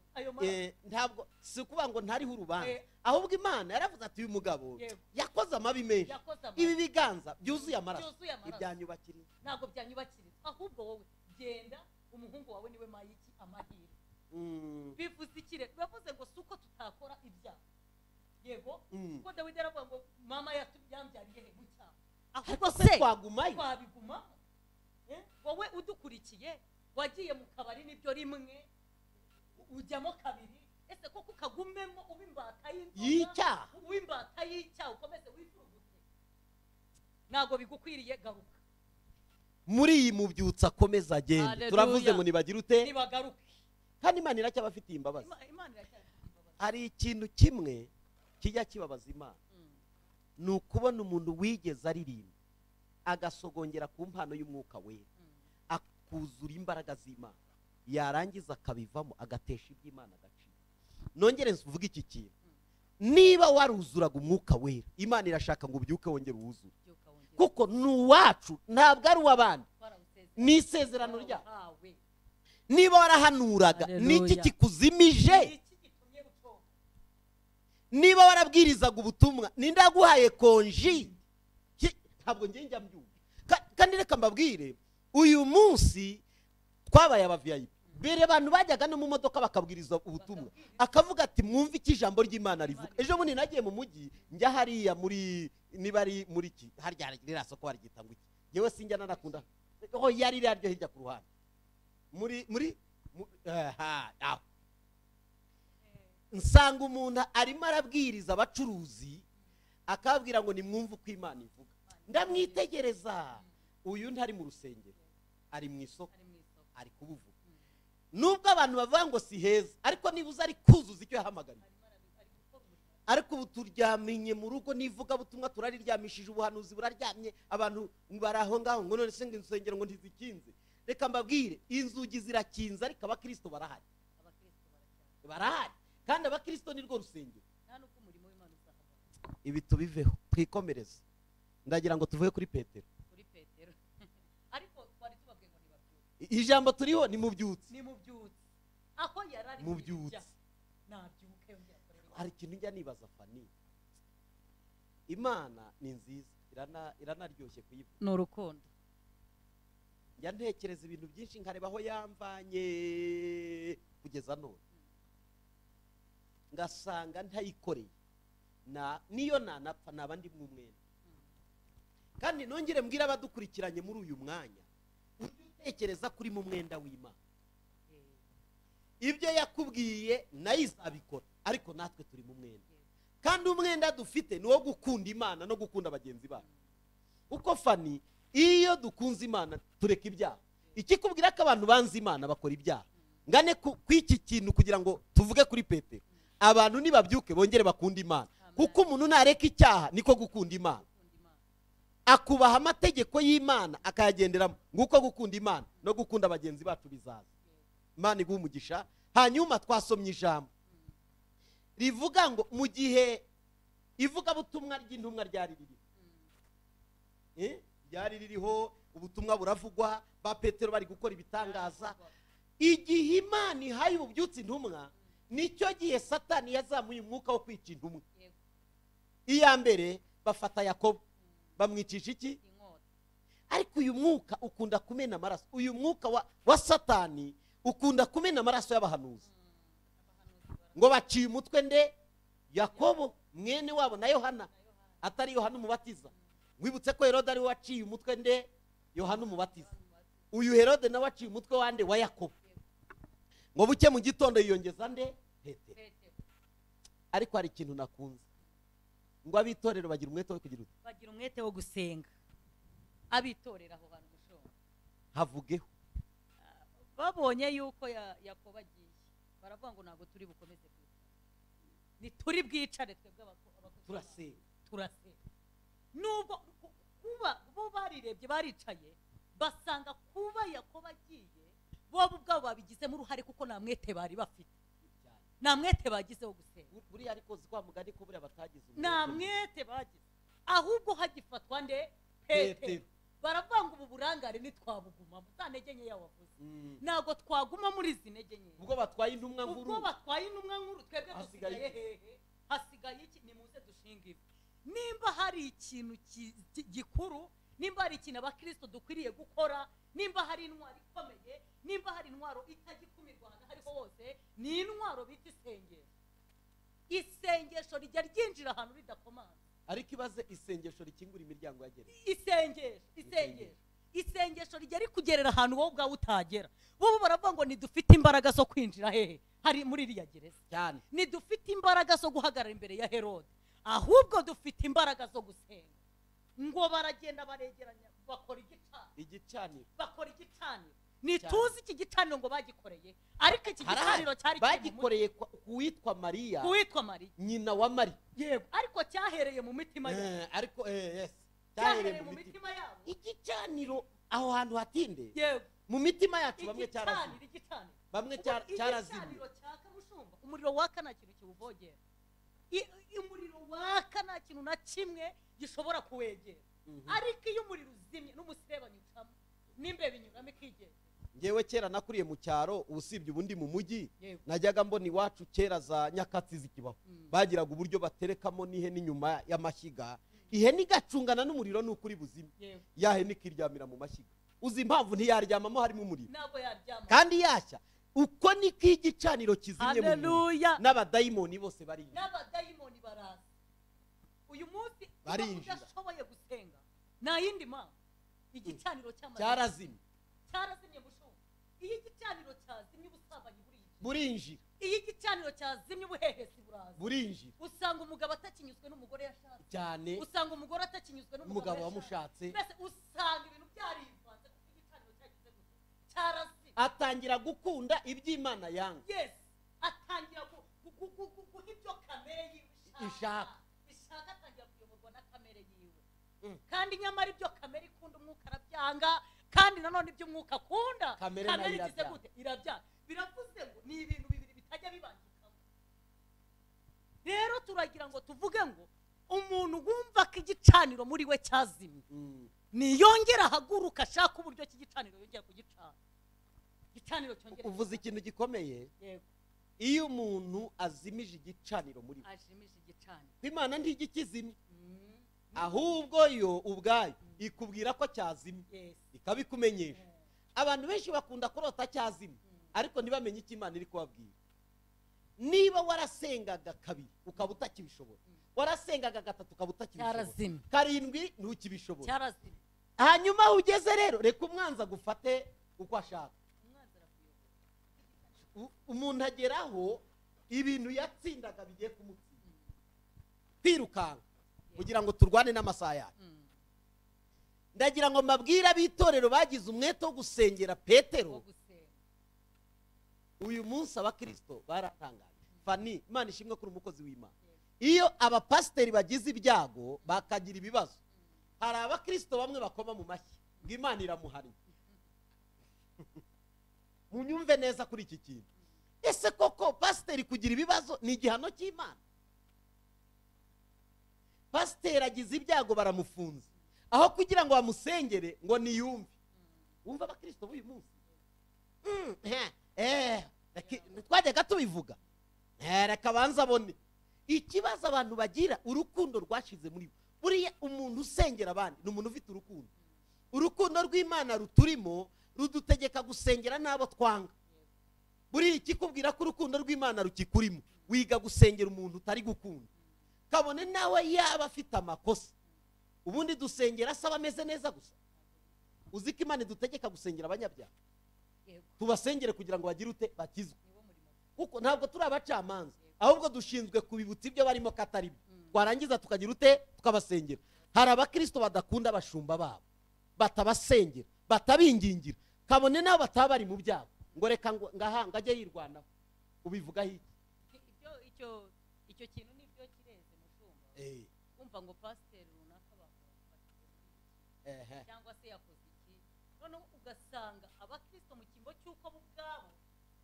[SPEAKER 2] ntabwo si ukuvuga ngo ntariho urubanza, ahubwo Imana yaravuze ati uyu mugabo yakoze amabi menshi, ibi biganza byuzuye amaraso ibyanyubakiriye
[SPEAKER 1] ntabwo byanyubakiriye, ahubwo wowe genda umuhungu wawe niwe mayiki amahirwe. Bivuze iki rero? Bavuze ngo si uko tutakora ibyaha, yego, kuko Dawidi yaravuga ngo mama yambyariye he mu cyaha, Ahubwo
[SPEAKER 2] se
[SPEAKER 1] se
[SPEAKER 2] twagumayo?
[SPEAKER 1] Twabigumamo? Wowe udukurikiye wagiye mu kabari nibyo rimwe, ujyamo kabiri, ese koko ukagumemo uba imbata y'inzoga,
[SPEAKER 2] y'icyaha,
[SPEAKER 1] uba imbata y'icyaha, ukomeze wivurugute? Ntabwo bigukwiriye, garuka.
[SPEAKER 2] Muri iyi mubyutsa akomeza agende.
[SPEAKER 1] Haleluya.
[SPEAKER 2] Turavuze ngo nibagire ute?
[SPEAKER 1] Nibagaruke.
[SPEAKER 2] Kandi Imana iracyabafitiye imbabazi.
[SPEAKER 1] Imana iracyabafitiye imbabazi.
[SPEAKER 2] Hari ikintu kimwe kijya kibabaza Imana, ni ukubona umuntu wigeze aririmba agasogongera ku mpano y'umwuka wera, akuzura imbaraga z'Imana, yarangiza akabivamo agatesha iby'Imana agaciro. Nongere mvuge iki kintu, niba waruzuraga umwuka wera, Imana irashaka ngo ubyuke wongere uwuzure,
[SPEAKER 1] Byuka wongere.
[SPEAKER 2] kuko ni uwacu, ntabwo ari uw'abandi,
[SPEAKER 1] Twarawusezeranye.
[SPEAKER 2] ni isezerano ryacu.
[SPEAKER 1] Twarawuhawe.
[SPEAKER 2] Niba warahanuraga,
[SPEAKER 1] Haleluya.
[SPEAKER 2] niki kikuzimije?
[SPEAKER 1] Niki gitumye ucoka?
[SPEAKER 2] Niba warabwirizaga ubutumwa, ninde yaguhaye konji? Ntabwo njye njya mbyumva. Kandi reka mbabwire, uyu munsi twabaye aba VIP. Mbere abantu bajyaga no mu modoka bakabwiriza ubutumwa, akavuga ati mwumve icyo ijambo ry'Imana rivuga. Ejo bundi nagiye mu mujyi, njya hariya muri, niba ari muri ki, harya ririya soko baryita ngo iki? Njyewe sinjya nanakunda. Oh, yari ririya ryo hirya ku ruhande. Muri, muri, mu, aha, aho. Nsanga umuntu arimo arabwiriza abacuruzi, akababwira ngo nimwumve uko Imana ivuga. Ndamwitegereza, uyu ntari mu rusengero, ari mu isoko, ari kubuvuga. Nubwo abantu bavuga ngo si heza, ariko nibuze ari kuzuza icyo yahamagariye. Ariko ubu turyamenye mu rugo n'ivugabutumwa turariryamishije, ubuhanuzi buraryamye, abantu bari aho ngaho ngo none se ngo insengero ngo ntizikinze. Reka mbabwire, inzugi zirakinze ariko abakristo barahari. Barahari. Kandi abakristo ni rwo rusengero.
[SPEAKER 1] Nta n'ubwo umurimo w'Imana uzahagarara.
[SPEAKER 2] Ibi tubiveho, twikomereze. Ndagira ngo tuvuge kuri Petero.
[SPEAKER 1] Kuri Petero. Ariko twari tubabwiye ngo nibabyutse.
[SPEAKER 2] Ijambo turiho ni mubyutse.
[SPEAKER 1] Ni mubyutse. Aho yarari
[SPEAKER 2] Mubyutse.
[SPEAKER 1] Nabyuke yongera akorere Imana.
[SPEAKER 2] Hari ikintu njya nibaza Fani. Imana ni nziza, iranaryoshye kuyivuga.
[SPEAKER 1] Ni urukundo.
[SPEAKER 2] Njya ntekereza ibintu byinshi nkareba aho yamvanye kugeza none, ngasanga ntayikoreye, na niyo nanapfa naba ndi mu mwenda. Kandi nongere mbwira abadukurikiranye muri uyu mwanya, ujye utekereza kuri mu mwenda w'Imana. Ibyo yakubwiye nayo izabikora, ariko natwe turi mu mwenda. Kandi umwenda dufite ni uwo gukunda Imana no gukunda bagenzi bacu. Uko Fani, iyo dukunze Imana tureka ibyaha. Ikikubwira ko abantu banze Imana bakora ibyaha. Ngane ku iki kintu kugira ngo tuvuge kuri Petero. Abantu nibabyuke bongere bakunde Imana. Kuko umuntu nareka icyaha niko gukunda Imana. Akubaha amategeko y'Imana akayagenderamo. Nguko gukunda Imana no gukunda bagenzi bacu bizaza. Imana iguhe umugisha. Hanyuma twasomye ijambo rivuga ngo mu gihe ivugabutumwa ry'intumwa ryari ririho, ryari ririho, ubutumwa buravugwa, ba Petero bari gukora ibitangaza. Igihe Imana ihaye ububyutse intumwa, nicyo gihe Satani yazamuye umwuka wo kwica intumwa. Iya mbere bafata Yakobo bamwicisha iki? Ariko uyu mwuka ukunda kumena amaraso. Uyu mwuka wa Satani ukunda kumena amaraso y'abahanuzi. Ngo baciye umutwe nde? Yakobo mwene wabo na Yohana, atari Yohana umubatiza. Mwibutse ko Herode ari we waciye umutwe nde? Yohana umubatiza. Uyu Herode nawe waciye umutwe wande? Wa Yakobo. Ngo buke mu gitondo yiyongeza nde? Petero. Ariko hari ikintu nakunze, ngo abitorero bagira umwete wo kugira ute?
[SPEAKER 1] Bagira umwete wo gusenga. Abitorera aho hantu gushonga.
[SPEAKER 2] Havugeho.
[SPEAKER 1] Babonye yuko Yakobo agiye, baravuga ngo ntabwo turi bukomeze kwicara, ni turi bwicare twebwe abakozi.
[SPEAKER 2] Turasenga.
[SPEAKER 1] Turasenga. Nubwo kuba bo barirebye baricaye, basanga kuba Yakobo agiye, bo ubwabo babigizemo uruhare kuko nta mwete bari bafite. Nta mwete bagize wo gusenga.
[SPEAKER 2] Buriya ariko uzi kwa mugani ko buriya batagize umwete.
[SPEAKER 1] Nta mwete bagize. Ahubwo hagifatwa nde? Petero. Baravuga ngo ubu burangare ntitwabugumamo. Za ntege nkeya wavuze. Ntabwo twaguma muri izi ntege nkeya.
[SPEAKER 2] Ubwo batwaye intumwa nkuru.
[SPEAKER 1] Ubwo batwaye intumwa nkuru twebwe
[SPEAKER 2] Hasigaye
[SPEAKER 1] dusigaye
[SPEAKER 2] iki?
[SPEAKER 1] hehe? Hasigaye iki? Nimuze dushinge ivi. Nimba hari ikintu gikuru, nimba hari ikintu abakristo dukwiriye gukora, nimba hari intwaro ikomeye, nimba hari intwaro itajya ahantu hariho hose, ni intwaro bita isengesho. Isengesho rijya ryinjira ahantu ridakomanga.
[SPEAKER 2] Ariko ibaze isengesho rikingura imiryango ya gereza.
[SPEAKER 1] Isengesho rijya rikugerera ahantu wowe ubwawe utagera. Bo baravuga ngo ntidufite imbaraga zo kwinjira hehe hari muri iriya gereza
[SPEAKER 2] cyane,
[SPEAKER 1] ntidufite imbaraga zo guhagarara imbere ya Herode, ahubwo dufite imbaraga zo gusenga. Ngo baragenda baregeranya bakora igicaniro, bakora igicaniro. Ntituzi iki gicaniro ngo bagikoreye, ariko iki gicaniro cyari
[SPEAKER 2] bagikoreye kuwitwa Mariya, nyina wa Mariya.
[SPEAKER 1] Yego, ariko cyahereye mu mitima yabo.
[SPEAKER 2] Ariko yes,
[SPEAKER 1] cyahereye mu mitima yabo.
[SPEAKER 2] Igicaniro aho hantu hatinde.
[SPEAKER 1] Yego,
[SPEAKER 2] mu mitima yacu bamwe cyarazimye, bamwe cyarazimye.
[SPEAKER 1] Umuriro waka nta kintu kiwuvogera, umuriro waka nta kintu na kimwe gishobora kuwegera. Ariko iyo umuriro uzimye n'umuserebanya ucamo n'imbeba inyuramo ikigenda.
[SPEAKER 2] Ngewe kera nakuriye mu cyaro, usibye ubundi mu mujyi najyaga mbona iwacu kera za nyakatsi zikibaho, bagiraga uburyo baterekamo n'ihene inyuma y'amashyiga, ihene igacungana n'umuriro n'ukuri buzime, ya hene ikiryamira mu mashyiga. Uzi impamvu ntiyaryamamo harimo umuriro? Kandi yashya. Uko niko igicaniro kizimye mu muntu, n'abadayimoni bose barinjira,
[SPEAKER 1] n'abadayimoni baraza. Uyu munsi udashoboye gusenga nta yindi mpamvu, igicaniro
[SPEAKER 2] cyarazimye,
[SPEAKER 1] cyarazimye mushumba. Iyo igicaniro cyazimye ubusambanyi
[SPEAKER 2] burinjira,
[SPEAKER 1] iyo igicaniro cyazimye ubuhehesi buraza,
[SPEAKER 2] burinjira.
[SPEAKER 1] Usanga umugabo atakinyuzwe n'umugore yashatse
[SPEAKER 2] cyane,
[SPEAKER 1] usanga umugore atakinyuzwe
[SPEAKER 2] n'umugabo wamushatse,
[SPEAKER 1] mbese usanga ibintu byarivanze kuko igicaniro cyagize gute, cyarazimye.
[SPEAKER 2] Atangira gukunda iby'Imana yanga.
[SPEAKER 1] Yes, atangira guha ibyo kamere yiwe
[SPEAKER 2] ishaka,
[SPEAKER 1] atangira kuyoborwa na kamere yiwe. Kandi nyamara ibyo kamere ikunda umwuka arabyanga, kandi nanone ibyo umwuka akunda kamere igize gute, irabyanga. Biravuze ngo ni ibintu bibiri bitajya bibangikamo. Rero turagira ngo tuvuge ngo umuntu wumva ko igicaniro muri we cyazimye, niyongera ahaguruka ashaka uburyo cy'igicaniro yongera kugicana. Igicaniro cyongera.
[SPEAKER 2] Uvuze ikintu gikomeye.
[SPEAKER 1] Yego.
[SPEAKER 2] Iyo umuntu azimije igicaniro muri we,
[SPEAKER 1] azimije igicaniro,
[SPEAKER 2] Imana ntigikizimye, ahubwo yo ubwayo ikubwira ko cyazimye, ikabikumenyesha. Abantu benshi bakunda kurota cyazimye, ariko ntibamenye icyo Imana iri kubabwira. Niba warasengaga kabiri ukaba utakibishobora, warasengaga gatatu ukaba utakibishobora, karindwi ntukibishobora,
[SPEAKER 1] cyarazimye.
[SPEAKER 2] Hanyuma ugeze rero reka umwanzi agufate uko ashaka. Umuntu ageraho ibintu yatsindaga bigiye kumutsinda, kwirukanka kugira ngo turwane n'amasaha yacu. Ndagira ngo mbabwire ab'itorero bagize umwete wo gusengera Petero. Uyu munsi abakristo baratangaje. Fani, Imana ishimwe kuri umukozi w'Imana. Iyo abapasiteri bagize ibyago bakagira ibibazo, hari abakristo bamwe bakoma mu mashyi ngo Imana iramuhariye. Munyumve neza kuri iki kintu. Ese koko pasiteri kugira ibibazo ni igihano cy'Imana? Pasiteri agize ibyago baramufunze, aho kugira ngo bamusengere ngo niyumve. Wumva abakristo b'uyu munsi twajyaga tubivuga, reka banza abone ikibazo abantu bagira. Urukundo rwashize muri bo. Buriya umuntu usengera abandi ni umuntu ufite urukundo. Urukundo rw'Imana ruturimo rudutegeka gusengera n'abo twanga. Buriya ikikubwira ko urukundo rw'Imana rukikurimo, wiga gusengera umuntu utari gukunda, kabone nawe yaba afite amakosa. Ubundi dusengera asaba ameze neza gusa. Uzi ko Imana idutegeka gusengera abanyabyaha, tubasengere kugira ngo bagire ute, bakizwe. Kuko ntabwo turi abacamanza, ahubwo dushinzwe kubibutsa ibyo barimo katari byo, twarangiza tukagira ute, tukabasengera. Hari abakristo badakunda abashumba babo, batabasengera, batabingingira, kabone nabo bataba bari mu byabo, ngo reka ngaha ngajye yirwanaho. Ubivugaho iki?
[SPEAKER 1] Icyo kintu nibyo kireze mushumba. Umva ngo pasiteri runaka bamufatira cyangwa se yakoze iki, noneho ugasanga abakristo mu cyimbo cy'uko bo ubwabo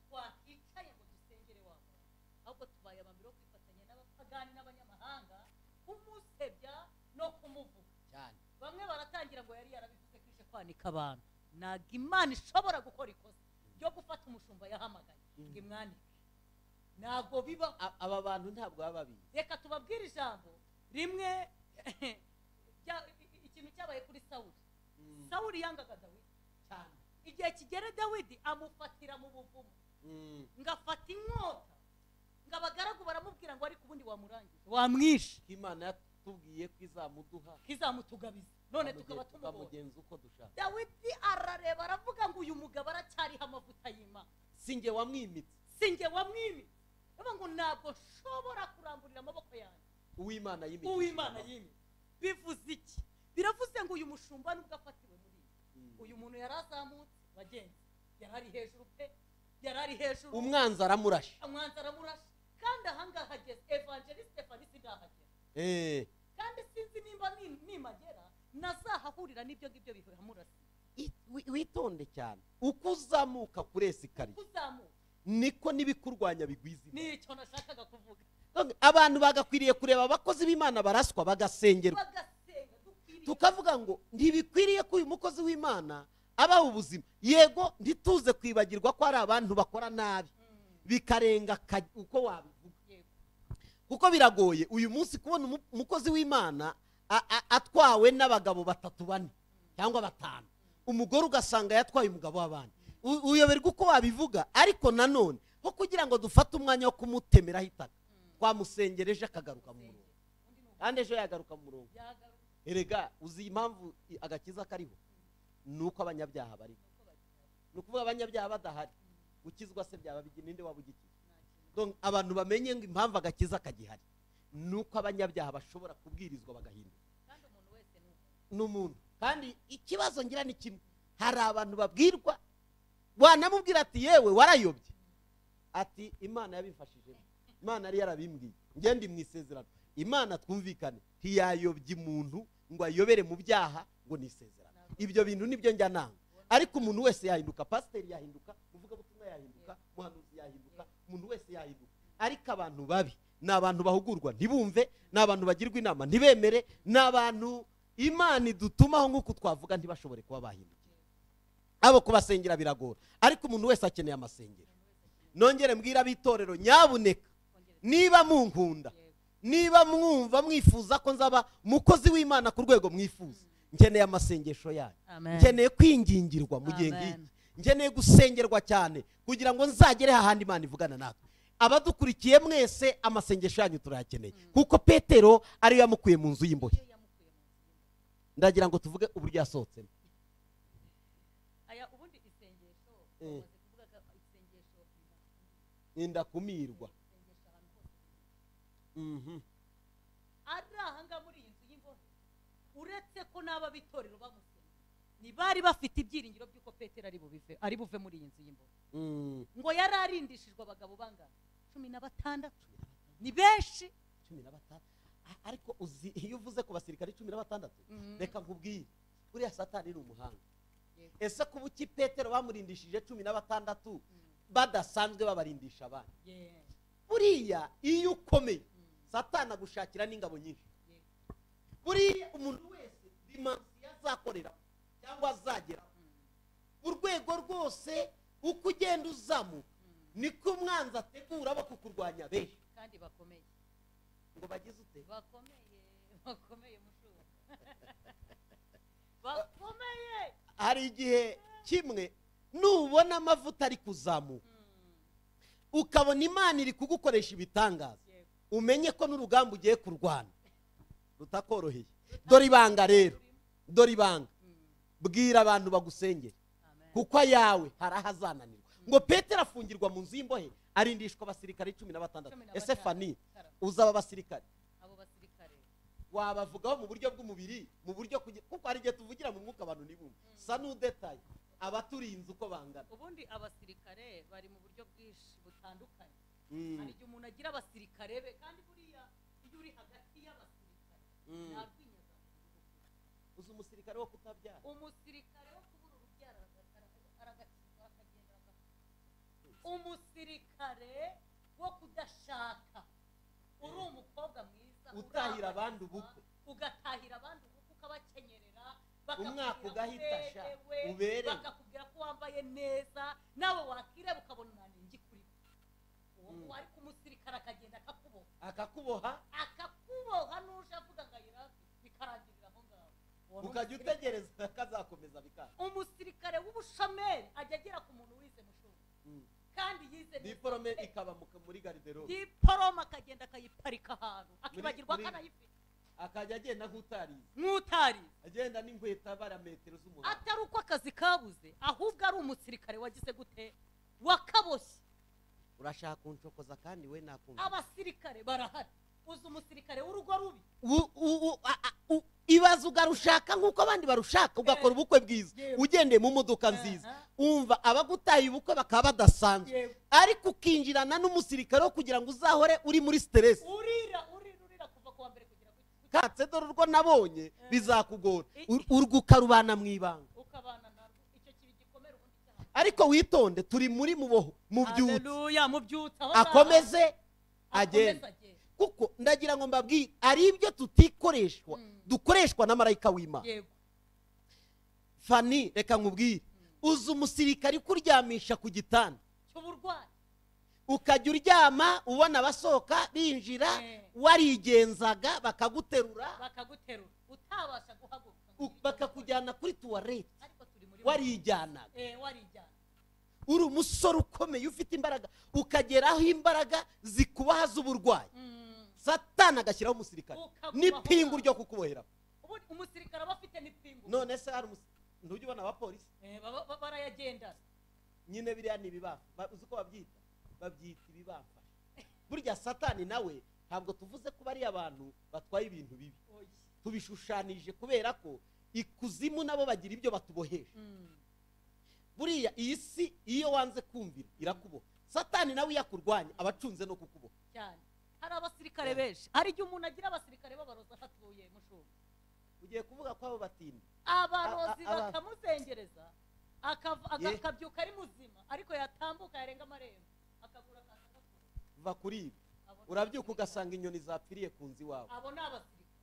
[SPEAKER 1] twakicaye ngo dusengere wa muntu, ahubwo tubaye abambere bo kwifatanya n'abapagani n'abanyamahanga kumusebya no kumuvuga
[SPEAKER 2] cyane.
[SPEAKER 1] Bamwe baratangira ngo yari yarabivuze kwishe kwanika abantu. Ntabwo Imana ishobora gukora ikosa ryo gufata umushumba yahamagaye ngo imwanike, ntabwo biba.
[SPEAKER 2] Aba bantu ntabwo baba babizi.
[SPEAKER 1] Reka tubabwire ijambo rimwe, ikintu cyabaye kuri Sawuli. Sawuli yangaga Dawidi
[SPEAKER 2] cyane.
[SPEAKER 1] Igihe kigera Dawidi amufatira mu buvumo, ngafata inkota, ngo abagaragu baramubwira ngo ariko ubundi wamurangije, wamwishe.
[SPEAKER 2] Imana Yatubwiye ko izamuduha,
[SPEAKER 1] izamutugabiza, none tukaba
[SPEAKER 2] tumugenza uko dushaka.
[SPEAKER 1] Dawidi arareba aravuga ngo uyu mugabo aracyariho amavuta y'Imana,
[SPEAKER 2] sinjye wamwimitse,
[SPEAKER 1] sinjye wamwimitse. Aravuga ngo ntabwo nshobora kuramburira amaboko yanjye
[SPEAKER 2] Uwimana yimitse,
[SPEAKER 1] Uwimana yimitse. Bivuze iki? Biravuze ngo uyu mushumba nubwo afatiwe muri uyu muntu yarazamutse bagenzi, yarari hejuru pe, yarari hejuru,
[SPEAKER 2] umwanzi aramurashe,
[SPEAKER 1] umwanzi aramurashe. Kandi ahangaha ageze Evangeliste Fanny ndahagera, kandi sinzi nimba nimagera nazahahurira n'ibyo ngibyo bihamurase.
[SPEAKER 2] Witonde cyane, uko uzamuka kuri esikariye niko n'ibikurwanya bigwiza.
[SPEAKER 1] Nicyo nashakaga kuvuga.
[SPEAKER 2] Abantu bagakwiriye kureba abakozi b'Imana baraswa bagasengerwa, tukavuga ngo ntibikwiriye ko uyu mukozi w'Imana abaho ubuzima. Yego ntituze kwibagirwa ko ari abantu bakora nabi bikarenga uko wabivuga, kuko biragoye uyu munsi kubona umukozi w'Imana atwawe n'abagabo 3 4 cyangwa 5, umugore ugasanga yatwaye umugabo w'abandi. Uyoberwa uko wabivuga. Ariko nanone ho kugira ngo dufate umwanya wo kumutemeraho itaka, twamusengereje akagaruka mu murongo, kandi ejo yagaruka mu murongo. Erega uzi impamvu agakiza kariho? Nuko abanyabyaha bariho. Ni ukuvuga abanyabyaha badahari gukizwa se byaba ninde wabugikiza? Donc abantu bamenye ngo impamvu agakiza kagihari nuko abanyabyaha bashobora kubwirizwa bagahinduka.
[SPEAKER 1] Kandi umuntu wese
[SPEAKER 2] ni umuntu. Kandi ikibazo ngira ni kimwe, hari abantu babwirwa wanamubwira ati yewe warayobye, ati Imana yabimfashije, Imana yari yarabimbwiye, nge ndi mu isezerano. Imana twumvikane ntiyayobye umuntu ngo ayobere mu byaha ngo ni isezerano. Ibyo bintu nibyo njya nanga. Ariko umuntu wese yahinduka, pasiteri yahinduka, umuvugabutumwa yahinduka, muhanuzi yahinduka, umuntu wese yahinduka. Ariko abantu babi ni abantu bahugurwa ntibumve, ni abantu bagirwa inama ntibemere, ni abantu Imana idutumaho nk'uko twavuga ntibashobore kuba bahindukira. Abo kubasengera biragora, ariko umuntu wese akeneye amasengero. Nongere mbwira abitorero, nyabuneka niba munkunda, niba mwumva mwifuza ko nzaba mukozi w'Imana ku rwego mwifuza, nkeneye amasengesho yanyu, nkeneye kwingingirwa mu gihe ngiki, nkeneye gusengerwa cyane kugira ngo nzagere hahandi Imana ivugana natwe. Abadukurikiye mwese amasengesho yanyu turayakeneye, kuko Petero ariyo yamukuye mu nzu y'imbohe. Ndagira ngo tuvuge uburyo yasohotsemo.
[SPEAKER 1] Aya ubundi isengesho bamaze kuvuga ko isengesho
[SPEAKER 2] indakumirwa.
[SPEAKER 1] Ari ahanga muri iyi nzu y'imbohe, uretse ko n'aba bitorero bamusenga ni bari bafite ibyiringiro by'uko Petero ari buve muri iyi nzu y'imbohe. Ngo yari arindishijwe abagabo bangana 16, ni benshi
[SPEAKER 2] 16. Ariko uzi iyo uvuze ku basirikare 16, reka nkubwire buriya Satani ni umuhanga. Ese kubuki Petero bamurindishije 16 badasanzwe babarindisha abandi? Buriya iyo ukomeye Satani agushakira n'ingabo nyinshi. Buriya umuntu wese dimansi azakorera cyangwa azagera urwego rwose uko ugenda uzamuka niko umwanzi ategura bo kukurwanya benshi
[SPEAKER 1] kandi bakomeye.
[SPEAKER 2] Ngo bagize ute?
[SPEAKER 1] Bakomeye mushumba, bakomeye.
[SPEAKER 2] Hari igihe kimwe nubona amavuta ari kuzamuka ukabona Imana iri kugukoresha ibitangaza, umenye ko n'urugamba ugiye kurwana rutakoroheye. Dore ibanga rero, dore ibanga, bwira abantu bagusengere, kuko ayawe hari ahazananirwa. Ngo Petero afungirwa mu nzu y'imbohe arindishwa abasirikare 16. Ese Fanny uzaba abasirikare?
[SPEAKER 1] Abo basirikare
[SPEAKER 2] wabavugaho mu buryo bw'umubiri, mu buryo kuko hari igihe tuvugira mu mwuka abantu ntibumve. Sa n'udetaye abaturinze uko bangana.
[SPEAKER 1] Ubundi abasirikare bari mu buryo bwinshi butandukanye. Hari igihe umuntu agira abasirikare be, kandi buriya iyo uri hagati y'abasirikare nta rwinyagamburiro.
[SPEAKER 2] Uzi umusirikare wo kutabyara,
[SPEAKER 1] umusirikare wo kubura urubyaro aragakizwa akagenda agapfa, umusirikare wo kudashaka, uri umukobwa mwiza
[SPEAKER 2] utahira abandi ubukwe,
[SPEAKER 1] ugatahira abandi ubukwe, ukabakenyerera,
[SPEAKER 2] umwaka ugahita ubere,
[SPEAKER 1] bakakubwira ko wambaye neza, nawe wakireba ukabona unanengi kuri uwo. Ariko umusirikare akagenda akakuboha, akakuboha n'uje avuga ngo ayirabe, bikarangirira aho ngaho.
[SPEAKER 2] Ukajya utegereza kazakomeza bikanga.
[SPEAKER 1] Umusirikare w'ubushomeri ajya agera ku muntu wize mushumba, kandi yize
[SPEAKER 2] diporome ikaba muri garderobe,
[SPEAKER 1] diporome akagenda akayiparika ahantu akibagirwa kanayifite,
[SPEAKER 2] Akajya agenda nk'utarize.
[SPEAKER 1] Nk'utarize.
[SPEAKER 2] Agenda n'inkweto abara metero z'umuhanda.
[SPEAKER 1] Atari uko akazi kabuze, ahubwo ari umusirikare wagize gute? Wakaboshye.
[SPEAKER 2] Urashaka kunshokoza kandi we nakumva.
[SPEAKER 1] Abasirikare barahari. Uzi umusirikare w'urugo rubi?
[SPEAKER 2] Ibaze ugarushaka nk'uko abandi barushaka, ugakora ubukwe bwiza, ugendeye mu modoka nziza, umva abagutaye ubukwe bakaba badasanzwe, ariko ukinjirana n'umusirikare wo kugira ngo uzahore uri muri stress.
[SPEAKER 1] Urira urira kuva kuwa mbere kugera ku
[SPEAKER 2] katse. Dore urwo nabonye bizakugora, urwo ukarubana mu ibanga,
[SPEAKER 1] ukabana narwo, icyo kibi gikomera ubundi cyaha.
[SPEAKER 2] Ariko witonde, turi muri muboho mubyutse.
[SPEAKER 1] Haleluya, mubyutse aho
[SPEAKER 2] akomeze agende. Kuko ndagira ngo mbabwire ari ibyo tutikoreshwa, dukoreshwa na marayika w'Imana. Fani, reka nkubwire, uzi umusirikare kuryamisha ku gitanda
[SPEAKER 1] cy'uburwayi,
[SPEAKER 2] ukajya uryama ubona abasohoka binjira, warigenzaga bakaguterura,
[SPEAKER 1] utabasha guhaguruka,
[SPEAKER 2] bakakujyana kuri tuwarete, warijyanaga. Uri umusore ukomeye ufite imbaraga, ukageraho imbaraga zikubaha z'uburwayi, Satani agashyiraho umusirikare n'ipingu ryo kukubohera.
[SPEAKER 1] Umusirikare aba afite n'ipingu.
[SPEAKER 2] None se hari ntujya ubona abapolisi
[SPEAKER 1] barayagenda
[SPEAKER 2] nyine, biriya ni ibibafa, uzi uko babyita? Babyita ibibafasha. Burya Satani nawe ntabwo tuvuze ko bari abantu batwaye ibintu bibi, tubishushanije kubera ko ikuzimu nabo bagira ibyo batubohesha. Buriya iyi si iyo wanze kumvira irakuboha. Satani nawe yakurwanya abacunze no kukuboha
[SPEAKER 1] cyane. Hari abasirikare benshi, hari igihe umuntu agira abasirikare b'abarozi ahatuye mushumba.
[SPEAKER 2] Ugiye kuvuga ko abo batindi
[SPEAKER 1] abarozi bakamuzengereza, akabyuka ari muzima, ariko yatambuka yarenga amarembo akagura akasa.
[SPEAKER 2] Va kuri ibi, urabyuka ugasanga inyoni zapfiriye ku nzu iwawe.
[SPEAKER 1] Abo ni abasirikare.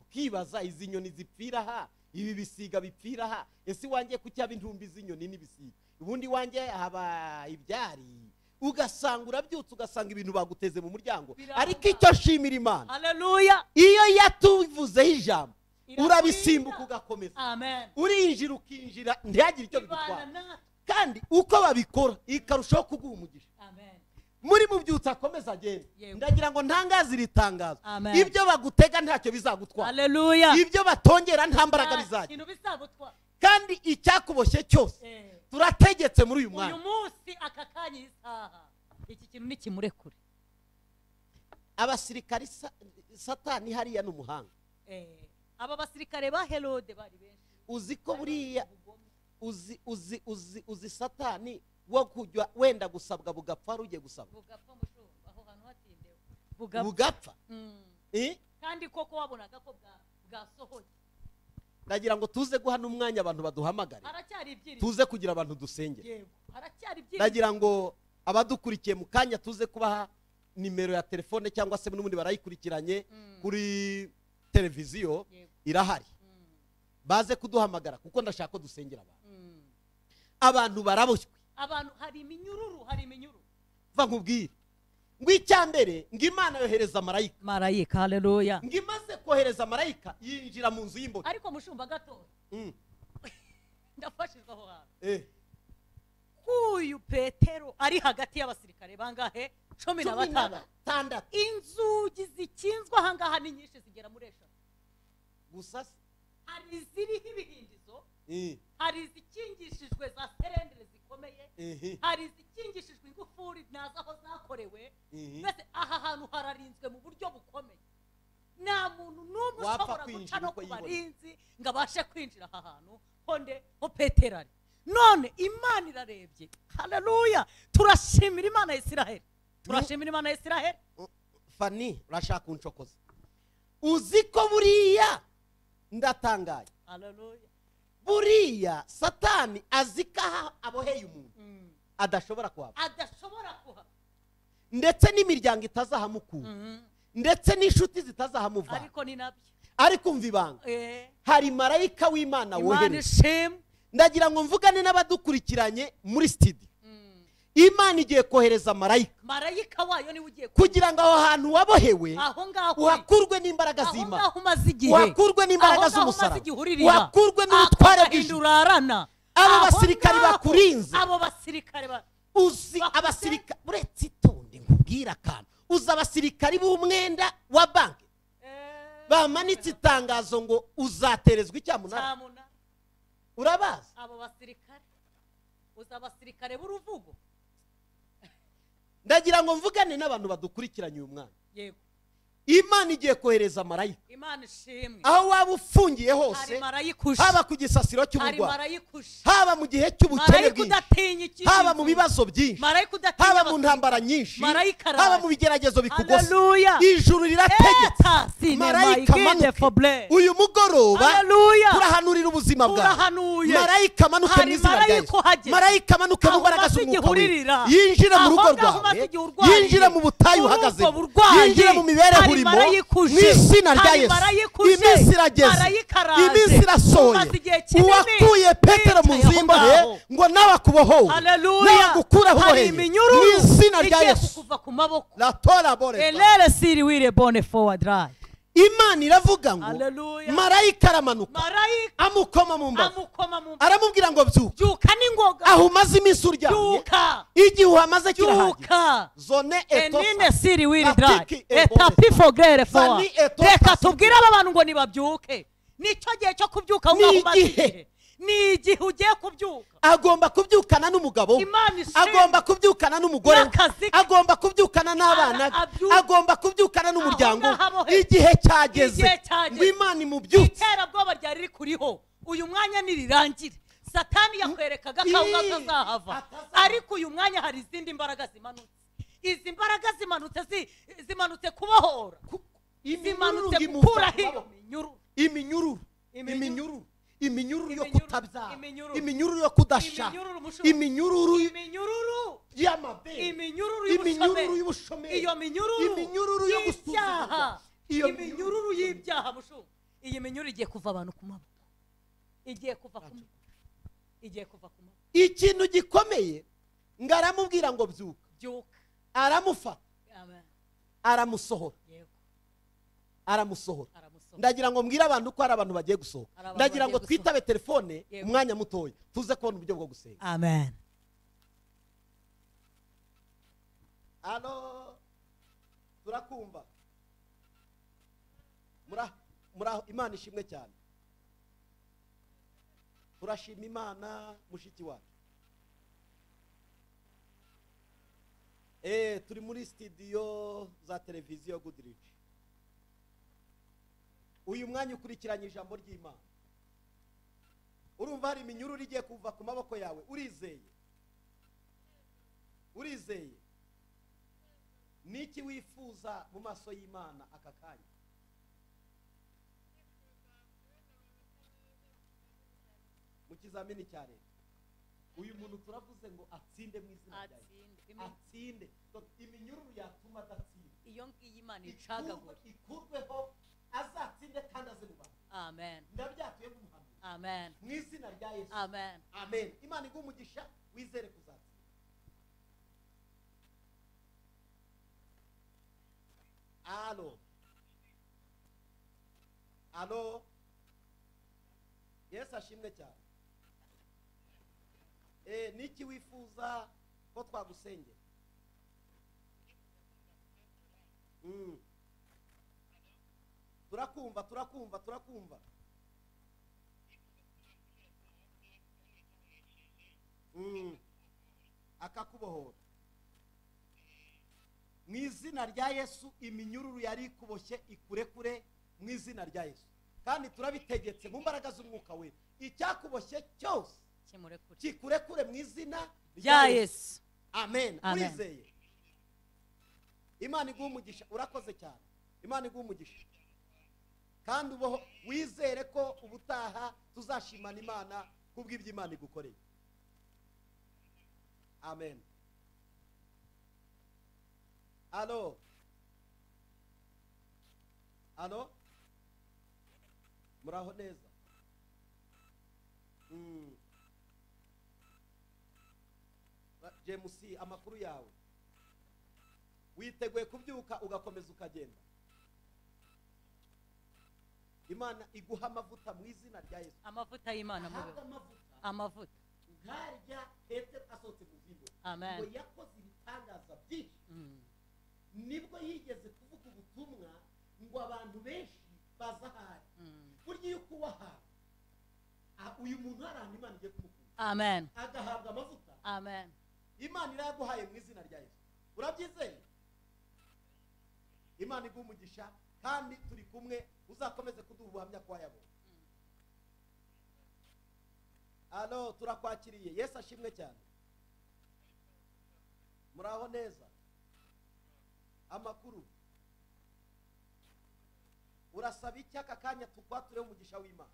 [SPEAKER 2] Ukibaza izi nyoni zipfira ha, ibi bisiga bipfira ha, ese wanjye kuki haba intumbi z'inyoni n'ibisiga, ubundi wanjye haba ibyari. Ugasanga urabyutse ugasanga ibintu baguteze mu muryango. Ariko icyo nshimira Imana,
[SPEAKER 1] haleluya,
[SPEAKER 2] iyo yatuvuzeho ijambo urabisimbuka ugakomeza.
[SPEAKER 1] Amen.
[SPEAKER 2] Urinjira ukinjira ntihagire icyo bigutwara, kandi uko babikora ikarushaho kuguha umugisha.
[SPEAKER 1] Amen.
[SPEAKER 2] Muri mubyutse akomeza agende. Ndagira ngo ntangaze iri tangazo, ibyo bagutega ntacyo bizagutwara.
[SPEAKER 1] Haleluya.
[SPEAKER 2] Ibyo batongera nta mbaraga bizagira, kandi icyakuboshye cyose turategetse muri uyu mwanya,
[SPEAKER 1] uyu munsi, aka kanya, isaha, iki kintu nikimurekure.
[SPEAKER 2] Abasirikari Satani hariya ni umuhanga.
[SPEAKER 1] Aba basirikare ba Herode bari benshi.
[SPEAKER 2] Uzi ko buriya uzi uzi uzi uzi Satani wo kujya wenda gusabwa bugapfa, rugiye gusabwa
[SPEAKER 1] bugapfa mushumba, aho hantu hatindewe
[SPEAKER 2] bugapfa.
[SPEAKER 1] Kandi koko wabonaga ko bwasohoye.
[SPEAKER 2] Ndagira ngo tuze guha n'umwanya abantu baduhamagare, tuze kugira abantu dusengera. Ndagira ngo abadukurikiye mu kanya tuze kubaha nimero ya telefone, cyangwa se n'ubundi barayikurikiranye kuri televiziyo irahari, baze kuduhamagara kuko ndashaka ko dusengera abantu. Abantu baraboshywe,
[SPEAKER 1] abantu hari iminyururu, hari iminyururu.
[SPEAKER 2] Va nkubwire ngo icyambere, ngo Imana yohereza marayika.
[SPEAKER 1] Marayika, haleluya.
[SPEAKER 2] Ngo imaze kohereza marayika yinjira mu nzu y'imbohe.
[SPEAKER 1] Ariko mushumba gato, ndafashijwe aho hantu. Kuyu Petero ari hagati y'abasirikare bangahe? 16. Inzugi zikinzwe ahangaha ni nyinshi, zigera muri 5
[SPEAKER 2] gusa.
[SPEAKER 1] Hari iziriho ibihindizo, hari izikingishijwe za serendere zikomeye, hari izikingishijwe ingufuri nazo aho zakorewe. Mbese aha hantu hararinzwe mu buryo bukomeye, nta muntu n'umwe ushobora guca no ku barinzi ngo abashe kwinjira aha hantu honde ho Petero ari. None Imana irarebye. Haleluya, turashimira Imana ya Isiraheli, turashimira Imana ya Isiraheli.
[SPEAKER 2] Fani, urashaka kunshokoza? Uzi ko buriya ndatangaye.
[SPEAKER 1] Haleluya.
[SPEAKER 2] Buriya Satani azikaha aboheye umuntu adashobora kuhava,
[SPEAKER 1] adashobora kuhava,
[SPEAKER 2] ndetse n'imiryango itazahamukura, ndetse n'inshuti zitazahamuva.
[SPEAKER 1] Ariko ni nabyo.
[SPEAKER 2] Ariko umva ibanga, hari marayika w'Imana wohereje. Ndagira ngo mvugane n'abadukurikiranye muri studio. Imana igiye kohereza marayika.
[SPEAKER 1] Marayika wayo ni ugiye
[SPEAKER 2] kugira ngo aho hantu wabohewe uhakurwe n'imbaraga z'Imana, uhakurwe n'imbaraga z'umusaraba, uhakurwe n'ubutware bw'ijuru. Abo basirikari bakurinze,
[SPEAKER 1] abo basirikare
[SPEAKER 2] uzi abasirikare, uretse itonde nkubwira akantu, uzi abasirikari b'umwenda wa banki Bamanitse itangazo ngo uzaterezwa icyamunara. Urabazi
[SPEAKER 1] abo basirikare, uzabasirikare b'uruvugo.
[SPEAKER 2] Ndagira ngo mvugane n'abantu badukurikiranye uyu mwana.
[SPEAKER 1] Yego.
[SPEAKER 2] Imana igiye kohereza marayika.
[SPEAKER 1] Imana ishimwe.
[SPEAKER 2] Aho waba ufungiye hose, haba ku gisasiro cy'uburwayi, haba mu gihe cy'ubukene bwinshi, haba mu bibazo byinshi, haba mu ntambara nyinshi, haba mu bigeragezo bikugose, ijuru rirategetse marayika amanuke. Uyu mugoroba turahanurira ubuzima bwawe. Marayika amanuke mu izina rya Yesu. Marayika amanuke mu mbaraga z'umwuka wera, yinjire mu rugo rwawe, yinjire mu butayu uhagazemo, yinjire mu mibereho mu izina rya Yesu. Iminsi irageze, iminsi irasohoye. Uwakuye Petero mu nzu y'imbohe ngo nawe akubohowe, nawe agukuraho uboheye mu izina rya Yesu. Imana iravuga ngo marayika aramanuka amukoma mu mbavu, aramubwira ngo byuka aho umaze iminsi uryamye, igihe uhamaze kirahagije. Zone
[SPEAKER 1] reka tubwire aba bantu ngo nibabyuke. Nicyo gihe cyo kubyuka aho umaze igihe. Ni igihe ugiye kubyuka.
[SPEAKER 2] Agomba kubyukana n'umugabo, agomba kubyukana n'umugore, agomba kubyukana n'abana, agomba kubyukana n'umuryango. Igihe cyageze ngo Imana imubyutse.
[SPEAKER 1] Iterabwoba ryari rikuriho uyu mwanya nirirangira. Satani yakwerekaga ko aho atazahava, ariko uyu mwanya hari izindi mbaraga zimanutse. Izi mbaraga zimanutse zimanutse kubohora, zimanutse gukuraho iyo minyururu,
[SPEAKER 2] iminyururu, iminyururu, iminyururu yo kutabyara, iminyururu yo kudashaka, iminyururu y'amabere, iminyururu y'ubushomeri,
[SPEAKER 1] iyo minyururu
[SPEAKER 2] yo gusuzugurwa,
[SPEAKER 1] iyo minyururu y'ibyaha. Mushu, iyi minyururu igiye kuva abantu ku maboko, igiye kuva ku maboko, igiye kuva ku maboko.
[SPEAKER 2] Ikintu gikomeye, ngo aramubwira ngo byuka,
[SPEAKER 1] byuka,
[SPEAKER 2] aramufata, aramusohora, aramusohora. Ndagira ngo mbwire abantu ko hari abantu bagiye gusohoka. Ndagira ngo twitabe telefone umwanya mutoya tuze kubona uburyo bwo gusenga.
[SPEAKER 1] Amen.
[SPEAKER 2] Alo, turakumva. Muraho, Imana ishimwe cyane. Turashima Imana mushiki wacu. Turi muri studio za televiziyo Goodrich. Uyu mwanya ukurikiranye ijambo ry'Imana. Urumva hari iminyururu igiye kuva ku maboko yawe. Urizeye? Urizeye? Niki wifuza mu maso y'Imana aka kanya? Mu kizamini cya leta uyu muntu turavuze ngo atsinde mu izina rya Yesu. Atsinde. Iminyururu yatuma adatsinda,
[SPEAKER 1] iyo ngiyi Imana icagagura
[SPEAKER 2] ikurweho, azatsinde kandi aze mu bantu.
[SPEAKER 1] Amen.
[SPEAKER 2] Ndabyatuye nk'umuhanuzi.
[SPEAKER 1] Amen.
[SPEAKER 2] Mu izina rya Yesu.
[SPEAKER 1] Amen.
[SPEAKER 2] Amen. Imana iguhe umugisha, wizere kuzatsinda. Alo, alo, Yesu ashimwe cyane. Niki wifuza ko twagusengera? Turakumva, turakumva, turakumva. Akakubohora mu izina rya Yesu. Iminyururu yari ikuboshye ikurekure mu izina rya Yesu. Kandi turabitegetse mu mbaraga z'umwuka we, icyakuboshye cyose kikurekure mu izina
[SPEAKER 1] rya Yesu.
[SPEAKER 2] Amen. Urizeye? Imana iguhe umugisha. Urakoze cyane. Imana iguhe umugisha. Kandi uboho wizere ko ubutaha tuzashimana Imana kubw'ibyo Imana igukoreye. Amen. Alo, alo, muraho neza. James, amakuru yawe? Witeguye kubyuka ugakomeza ukagenda? Imana iguha amavuta mu izina rya Yesu.
[SPEAKER 1] Amavuta y'Imana mube. Amavuta
[SPEAKER 2] nkarya Petero asohotse mu zimbo.
[SPEAKER 1] Amen.
[SPEAKER 2] Ngo yakoze ibitangaza byinshi. Nibwo yigeze kuvuga ubutumwa ngo abantu benshi baza Uyu muntu hari ahantu Imana igiye kumukura.
[SPEAKER 1] Amen.
[SPEAKER 2] Agahabwa amavuta.
[SPEAKER 1] Amen.
[SPEAKER 2] Imana irayaguhaye mu izina rya Yesu. Urabyizeye? Imana iguha umugisha kandi turi kumwe, uzakomeze kuduha ubuhamya ko wayabonye. Alo, turakwakiriye. Yesu ashimwe cyane. Muraho neza? Amakuru? Urasaba iki aka kanya tukwatureho umugisha w'Imana?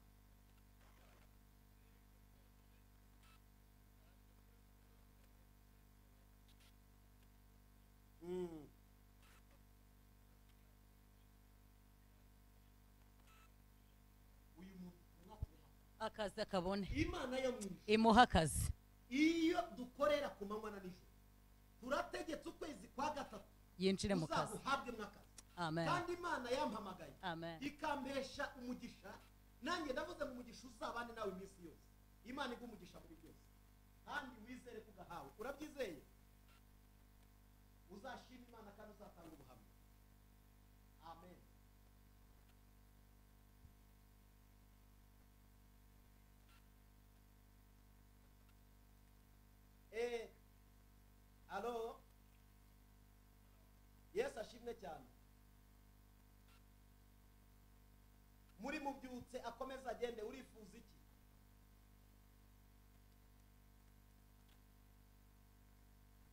[SPEAKER 2] Uyu muntu
[SPEAKER 1] Akazi akabone.
[SPEAKER 2] Imana yo mu ijuru
[SPEAKER 1] imuha akazi.
[SPEAKER 2] Iyo dukorera ku manywa na nijoro, turategetse ukwezi kwa gatatu
[SPEAKER 1] yinjire mu kazi,
[SPEAKER 2] uzaguhabwe mw'akazi.
[SPEAKER 1] Amen.
[SPEAKER 2] Kandi Imana yampamagaye
[SPEAKER 1] Amen.
[SPEAKER 2] ikampesha umugisha, nanjye ndavuze mu mugisha uzabane nawe iminsi yose. Imana iguha umugisha muri byose kandi wizere ko ugahawe. Urabyizeye? Uzashima Imana kandi uzatanga ubuhamya. Amen. Alo, Yesu ashimwe cyane. Muri mubyutse akomeza agende. Urifuza iki?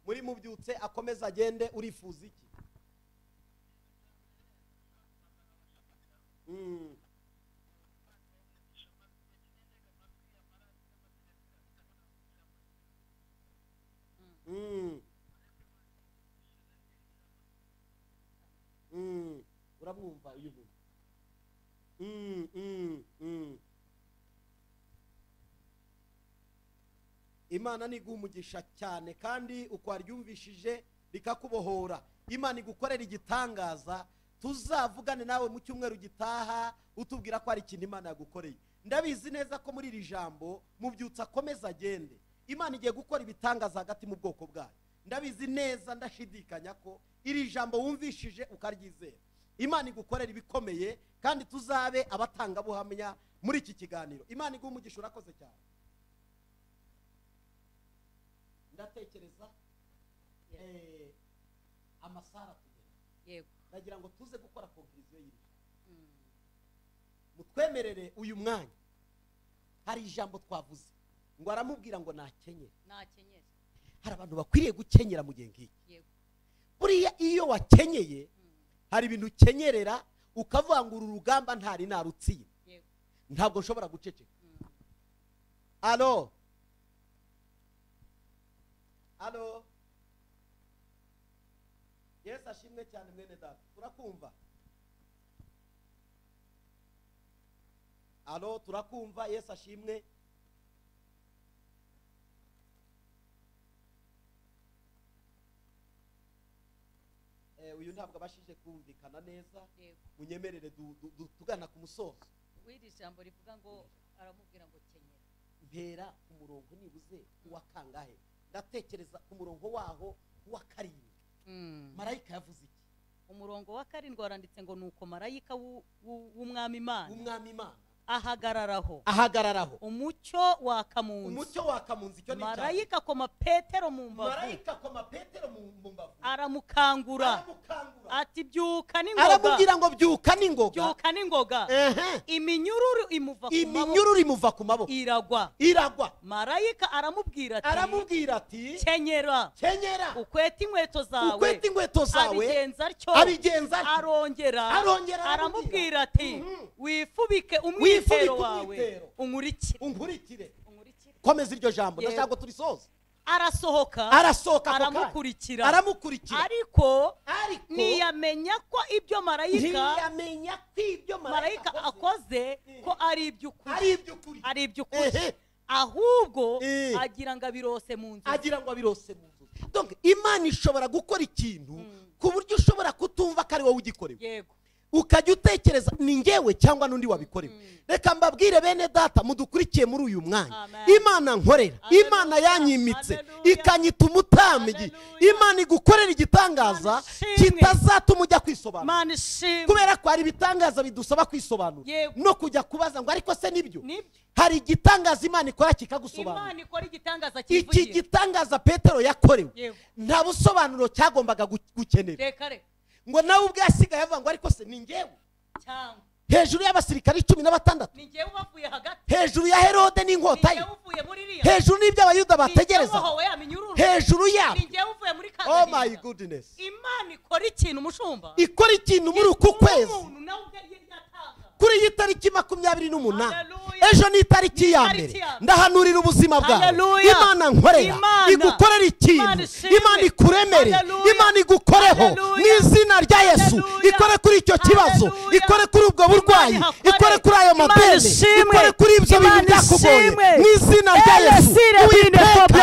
[SPEAKER 2] Muri mubyutse akomeza agende. Urifuza iki? Uramwumva uyu muntu? Imana niguha umugisha cyane kandi uko waryumvishije rikakubohora. Imana igukorera igitangaza. Tuzavugane nawe mu cyumweru gitaha utubwira ko ari ikintu Imana yagukoreye. Ndabizi neza ko muri iri jambo mubyutsa akomeza agende, Imana igiye gukora ibitangaza hagati mu bwoko bwayo. Ndabizi neza, ndashidikanya ko iri jambo wumvishije ukaryizera, Imana igukorera ibikomeye kandi tuzabe abatangabuhamya muri iki kiganiro. Imana iguha umugisha. Urakoze cyane. Ndatekereza amasaha tugera.
[SPEAKER 1] Yego.
[SPEAKER 2] Ndagira ngo tuze gukora conclusion y'iri jambo. Mutwemerere uyu mwanya. Hari ijambo twavuze ngo aramubwira ngo nakenyere.
[SPEAKER 1] Nakenyere.
[SPEAKER 2] Hari abantu bakwiriye gukenyera mu gihe nk'iki.
[SPEAKER 1] Yego.
[SPEAKER 2] Buriya iyo wakenyeye hari ibintu ukenyerera ukavuga ngo uru rugamba ntari narutsiye.
[SPEAKER 1] Yego.
[SPEAKER 2] Ntabwo nshobora guceceka. Alo. Alo. Yesu ashimwe cyane mwene data. Turakumva. Alo, turakumva. Yesu ashimwe. Uyu ntabwo abashije kumvikana neza. Munyemerere tugana ku musozo
[SPEAKER 1] w'iri jambo rivuga ngo aramubwira ngo kenyera.
[SPEAKER 2] Mpera ku murongo nibuze uwa kangahe? Ndatekereza ku murongo waho wa karindwi. Marayika yavuze iki?
[SPEAKER 1] Umurongo wa karindwi waranditse ngo nuko marayika w'umwami Imana,
[SPEAKER 2] w'umwami Imana
[SPEAKER 1] ahagararaho,
[SPEAKER 2] ahagararaho
[SPEAKER 1] umucyo waka mu nzu,
[SPEAKER 2] umucyo waka mu nzu. Icyo ni
[SPEAKER 1] marayika akoma Petero mu mbavu,
[SPEAKER 2] marayika akoma Petero mu mbavu,
[SPEAKER 1] aramukangura, ati byuka n'ingoga,
[SPEAKER 2] aramubwira ngo byuka n'ingoga,
[SPEAKER 1] byuka n'ingoga. Iminyururu imuva ku maboko,
[SPEAKER 2] iminyururu imuva ku maboko,
[SPEAKER 1] iragwa,
[SPEAKER 2] iragwa.
[SPEAKER 1] Marayika aramubwira ati,
[SPEAKER 2] aramubwira ati
[SPEAKER 1] kenyera,
[SPEAKER 2] kenyera,
[SPEAKER 1] ukwete inkweto zawe,
[SPEAKER 2] ukwete inkweto zawe.
[SPEAKER 1] Abigenza atyo,
[SPEAKER 2] abigenza atyo.
[SPEAKER 1] Arongera,
[SPEAKER 2] arongera
[SPEAKER 1] aramubwira ati wifubike umwitero wawe, unkurikire,
[SPEAKER 2] unkurikire. Komeza iryo jambo, ndashaka ngo turisoze.
[SPEAKER 1] Arasohoka,
[SPEAKER 2] arasohoka,
[SPEAKER 1] aramukurikira,
[SPEAKER 2] aramukurikira.
[SPEAKER 1] Ariko ntiyamenya ko ibyo marayika,
[SPEAKER 2] ntiyamenya ko ibyo
[SPEAKER 1] marayika akoze ko ari iby'ukuri,
[SPEAKER 2] ari iby'ukuri,
[SPEAKER 1] ari iby'ukuri. Ahubwo agira ngo abirose mu nzu,
[SPEAKER 2] agira ngo abirose mu nzu. Donc Imana ishobora gukora ikintu ku buryo ushobora kutumva ko ari wowe ugikorewe.
[SPEAKER 1] Yego.
[SPEAKER 2] Ukajya utekereza ni ngewe cyangwa n'undi wabikorewe. Reka mbabwire bene data mudukurikiye muri uyu mwanya, Imana nkorera, Imana yanyimitse ikanyita umutambyi, Imana igukorera igitangaza. igitangaza kitazatuma ujya kwisobanura, kubera ko hari ibitangaza bidusaba kwisobanura no kujya kubaza ngo ariko se nibyo. Hari igitangaza Imana ikora kikagusobanura.
[SPEAKER 1] Imana ikora igitangaza kivugira.
[SPEAKER 2] Iki gitangaza Petero yakorewe nta busobanuro cyagombaga gukenera, ngo nawe ubwe yasigaye avuga ngo ariko se ni njyewe, hejuru y'abasirikari 16,
[SPEAKER 1] ni njyewe ubavuye hagati,
[SPEAKER 2] hejuru ya Herode n'inkota ye, hejuru n'ibyo Abayuda bategereza, hejuru yabo. Oh my goodness.
[SPEAKER 1] Imana ikora ikintu mushumba,
[SPEAKER 2] ikora ikintu muri uku kwezi, kuri iyi tariki 28, ejo ni itariki ya mbere. Ndahanurira ubuzima bwawe, Imana nkorera igukorera ikintu, Imana ikuremere, Imana igukoreho mu izina rya Yesu. Ikore kuri icyo kibazo, ikore kuri ubwo burwayi, ikore kuri ayo madeni, ikore kuri ibyo bintu byakugoye mu izina rya Yesu. Uwiteka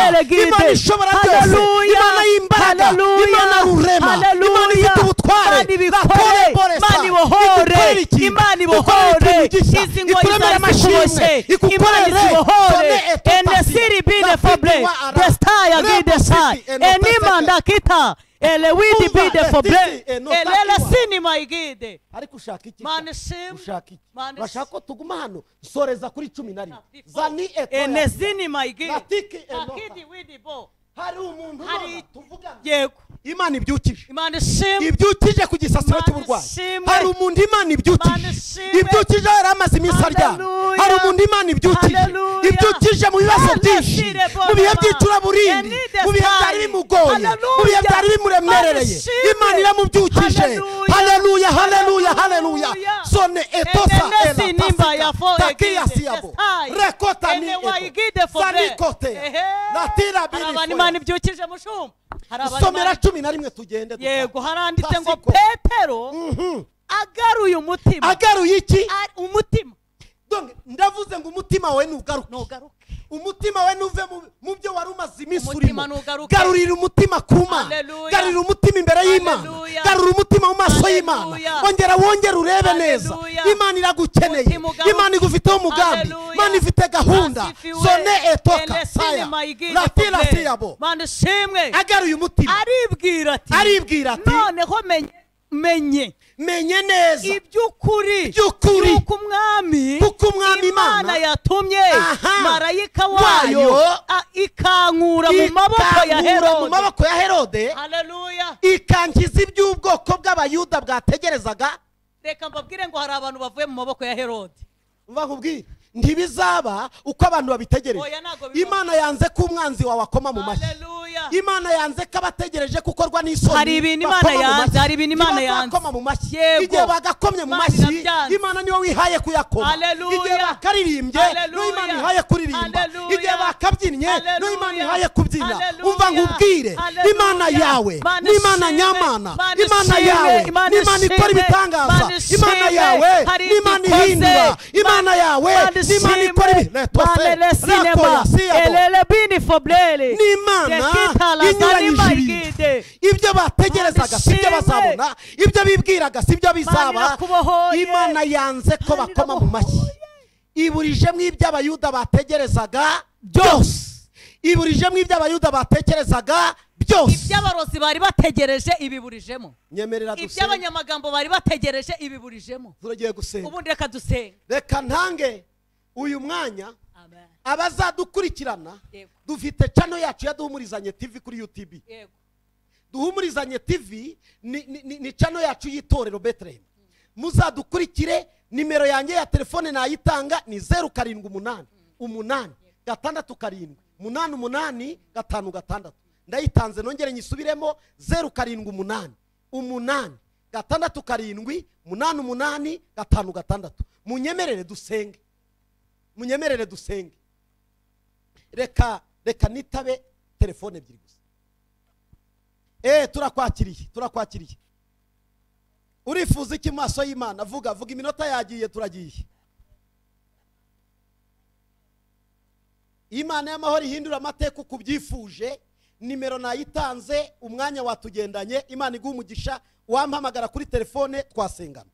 [SPEAKER 2] Imana ishobora byose, Imana y'imbaraga, Imana rurema, Imana ifite ubutware,
[SPEAKER 1] Imana ibohore, Imana ibohore, izi ngoyi zari zikuboshye, Imana izibohore. Enesiri bine foble destaya gidesai enimanda kita elewidi bide foble elele sinima igide.
[SPEAKER 2] Ariko ushaka iki? Ushaka iki? Bashaka ko tuguma hano soreza kuri 11 zani eto
[SPEAKER 1] enesinima igide akidi widi bo.
[SPEAKER 2] Hari umuntu tuvugana,
[SPEAKER 1] yego,
[SPEAKER 2] Imana ibyukije,
[SPEAKER 1] Imana ishimwe,
[SPEAKER 2] ibyukije ku gisasiro cy'uburwayi. Hari umuntu Imana ibyukije, ibyukije yari amaze iminsi aryamye. Hari umuntu Imana ibyukije, ibyukije mu bibazo byinshi, mu bihe by'icuraburindi, mu bihe byari bimugoye, mu bihe byari bimuremerereye, Imana iramubyukije. Haleluya, haleluya, haleluya. Sone etosa ela takia siabo rekota ni eto sanikote latira biri.
[SPEAKER 1] Imana ibyukije mushumba.
[SPEAKER 2] Somera 11 tugende.
[SPEAKER 1] Yego, haranditse ngo Petero agaruye umutima.
[SPEAKER 2] Agaruye iki?
[SPEAKER 1] Umutima.
[SPEAKER 2] Donc ndavuze ngo umutima wawe nugaruke. Umutima wawe nuve mu byo wari umaze iminsi urimo. Garurira umutima ku Mana. Garurira umutima imbere y'Imana. Garurira umutima mu maso y'Imana. Ongera wongera urebe neza. Imana iragukeneye. Imana igufiteho umugambi. Imana ifite gahunda. Sone etoka saya. Latira siyabo.
[SPEAKER 1] Mana ishimwe.
[SPEAKER 2] Agaruye umutima.
[SPEAKER 1] Aribwira ati.
[SPEAKER 2] Aribwira ati.
[SPEAKER 1] Noneho menye
[SPEAKER 2] menye neza
[SPEAKER 1] iby'ukuri kuko umwami Imana yatumye marayika wayo ikankura mu maboko ya Herode,
[SPEAKER 2] mu maboko ya Herode.
[SPEAKER 1] Haleluya.
[SPEAKER 2] Ikankiza iby'ubwoko bw'Abayuda bwategerezaga.
[SPEAKER 1] Reka mbabwire ngo hari abantu bavuye mu maboko ya Herode.
[SPEAKER 2] Mbakubwire ntibizaba uko abantu babitegereje. Imana yanze ko umwanzi wawe akoma mu mashyi. Imana yanze ko abategereje gukorwa n'isoni.
[SPEAKER 1] Hari ibintu Imana yanze, hari ibintu Imana yanze.
[SPEAKER 2] Bakoma mu mashyi. Igihe bagakomye mu mashyi, Imana niyo wihaye kuyakoma. Igihe bakaririmbye, niyo Imana ihaye kuririmba. Igihe bakabyinnye, niyo Imana ihaye kubyina. Umva nkubwire, Imana yawe ni Imana nyamana. Imana yawe ni Imana ikora ibitangaza. Imana yawe ni Imana ihindura. Imana yawe ni Imana ikora ibi. Ni Imana inyuranyije ibintu. Ibyo bategerezaga sibyo bazabona, ibyo bibwiraga sibyo bizaba. Imana yanze ko bakoma mu mashyi. Iburijemo ibyo Abayuda bategerezaga byose. Iburijemo ibyo Abayuda batekerezaga byose.
[SPEAKER 1] Iby'abarozi bari bategereje ibiburijemo.
[SPEAKER 2] Nyemerera dusenge.
[SPEAKER 1] Iby'abanyamagambo bari bategereje ibiburijemo.
[SPEAKER 2] Turagiye gusenga.
[SPEAKER 1] Ubundi reka dusenge.
[SPEAKER 2] Reka ntange uyu mwanya abazadukurikirana. Dufite channel yacu ya Duhumurizanye TV kuri YouTube.
[SPEAKER 1] Yego.
[SPEAKER 2] Duhumurizanye TV ni channel yacu y'itorero Bethlehem. Muzadukurikire, nimero yanjye ya telefone nayitanga ni 078 8 6 7 8 8 5 6. Ndayitanze nongere nyisubiremo 078 8 6 7 8 8 5 6. Munyemerere dusenge. Munyemerere dusenge. Reka nitabe telefone ebyiri gusa. Turakwakiriye, turakwakiriye. Urifuza iki maso y'Imana? Vuga, vuga, iminota yagiye, turagiye. Imana y'amahoro ihindura amateka uko ubyifuje. Nimero nayitanze, umwanya watugendanye. Imana iguhe umugisha. Wampamagara kuri telefone twasengana.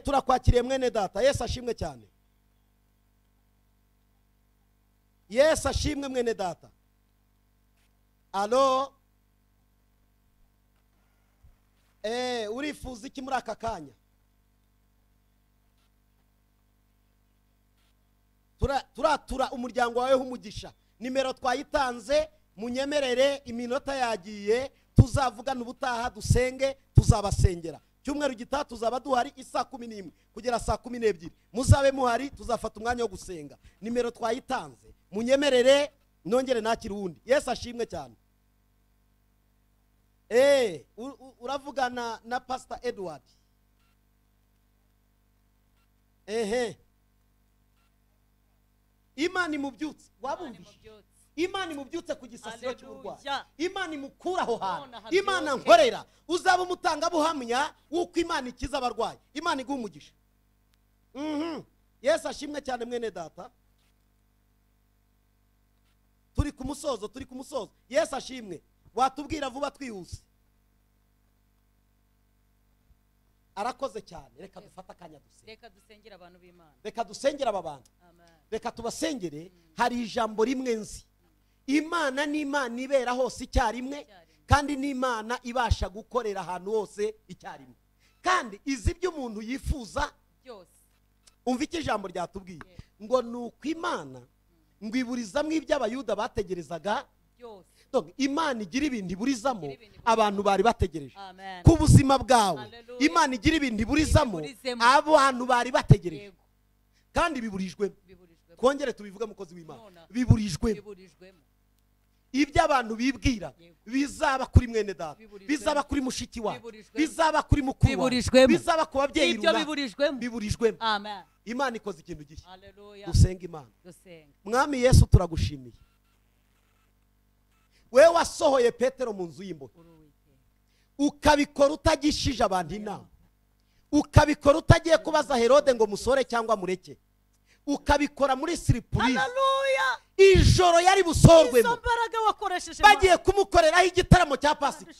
[SPEAKER 2] Turakwakiriye mwene data. Yesu ashimwe cyane. Yesu ashimwe mwene data. Alo. Urifuza iki muri aka kanya? Turatura umuryango wawe h'umugisha. Nimero twayitanze, munyemerere, iminota yagiye, tuzavugana ubutaha, dusenge, tuzabasengera. Cyumweru gitaha tuzaba duhari isaa 11 kugera saa 12. Muzabe muhari, tuzafata umwanya wo gusenga. Nimero twayitanze, munyemerere nongere nakira uwundi. Yesu ashimwe cyane. Uravugana na Pastor Edward. Imana imubyutse, wabumvise? Imana imubyutse ku gisasiro cy'uburwayi. Imana imukura aho hantu. Imana nkorera, uzaba umutangabuhamya w'uko Imana ikiza abarwayi. Imana iguha umugisha. Yesu ashimwe cyane mwene data. Turi ku musozo, turi ku musozo. Yesu ashimwe. Watubwira vuba twihuse. Arakoze cyane. Reka dufate akanya dusenge.
[SPEAKER 1] Reka dusengere abantu b'Imana.
[SPEAKER 2] Reka dusengere aba bantu. Reka tubasengere. Hari ijambo rimwe nzi. Imana ni Imana ibera hose icyarimwe, kandi ni Imana ibasha gukorera ahantu hose icyarimwe, kandi izi ibyo umuntu yifuza
[SPEAKER 1] byose.
[SPEAKER 2] Umva icyo ijambo ryatubwiye ngo nuko Imana ngo iburizamo ibyo Abayuda bategerezaga
[SPEAKER 1] byose.
[SPEAKER 2] Donc Imana igira ibintu iburizamo abantu bari bategereje. Ku buzima bwawe Imana igira ibintu iburizamo abantu bari bategereje, kandi biburijwemo. Twongere tubivuge mukozi w'Imana, biburijwemo. Ibyo abantu bibwira bizaba kuri mwene data, bizaba kuri mushiki wawe, bizaba kuri mukuru wawe, bizaba ku babyeyi runaka, biburijwemo.
[SPEAKER 1] Amen.
[SPEAKER 2] Imana ikoze ikintu gishya. Dusenga Imana. Mwami Yesu, turagushimiye. Wewe wasohoye Petero mu nzu y'imbohe, ukabikora utagishije abantu inama, ukabikora utagiye kubaza Herode ngo musore cyangwa mureke, ukabikora muri surprise.
[SPEAKER 1] Haleluya.
[SPEAKER 2] Ijoro yari busorwemo, bagiye kumukoreraho igitaramo cya Pasika,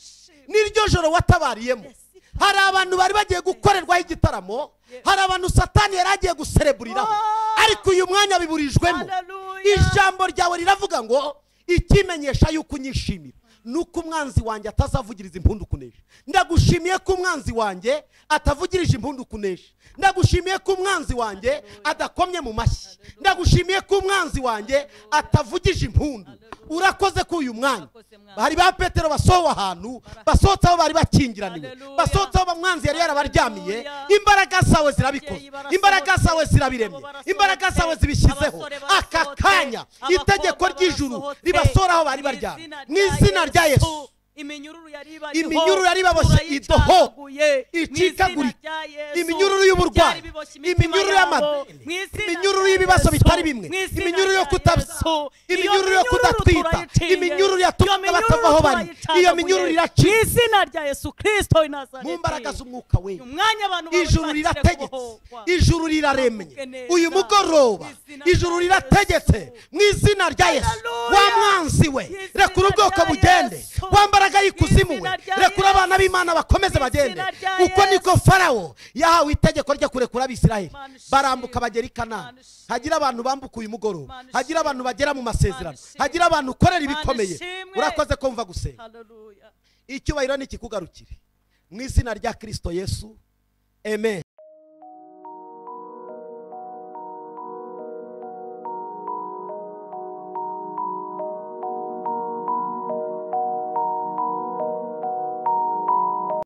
[SPEAKER 2] niryo joro watabariyemo. Hari abantu bari bagiye gukorerwaho igitaramo, hari abantu Satani yari agiye gusereburiraho, ariko uyu mwanya biburijwemo. Ijambo ryawe riravuga ngo ikimenyesha yuko unyishimira nuko umwanzi wanjye atazavugiriza impundu kunesha. Ndagushimiye ko umwanzi wanjye atavugirije impundu kunesha. Ndagushimiye ko umwanzi wanjye adakomye mu mashyi. Ndagushimiye ko umwanzi wanjye atavugije impundu. Urakoze ko uyu mwanya bari ba Petero basohowe ahantu, basohotse aho bari bakingiraniwe, basohotse aho umwanzi yari yarabaryamiye. Imbaraga zawe zirabikoze, imbaraga zawe zirabiremye, imbaraga zawe zibishyizeho. Aka kanya itegeko ry'ijuru ribasora aho bari baryamye mu izina rya Yesu. Iminyururu yari ibaboshye idoho icikagurika, iminyururu y'uburwayi, iminyururu y'amadeni, iminyururu y'ibibazo bitari bimwe, iminyururu yo kutabya, iminyururu yo kudatwita, iminyururu yatumaga batava aho bari, iyo minyururu iracika
[SPEAKER 1] mu izina rya Yesu Kristo w'i Nazareti.
[SPEAKER 2] Mu mbaraga z'umwuka we, ijuru rirategetse, ijuru riraremye. Uyu mugoroba ijuru rirategetse mu izina rya Yesu. Wa mwanzi we, rekura ubwoko bugende, wa mbaraga y'ikuzimu we, rekura abana b'Imana bakomeze bagende. Uko niko Farawo yahawe itegeko ryo kurekura Abisirayeli, barambuka bagera i Kanani. Hagira abantu bambuka uyu mugoroba, hagira abantu bagera mu masezerano, hagira abantu ukorera ibikomeye. Urakoze kumva gusenga. Icyubahiro nikikugarukire mu izina rya Kristo Yesu, amen.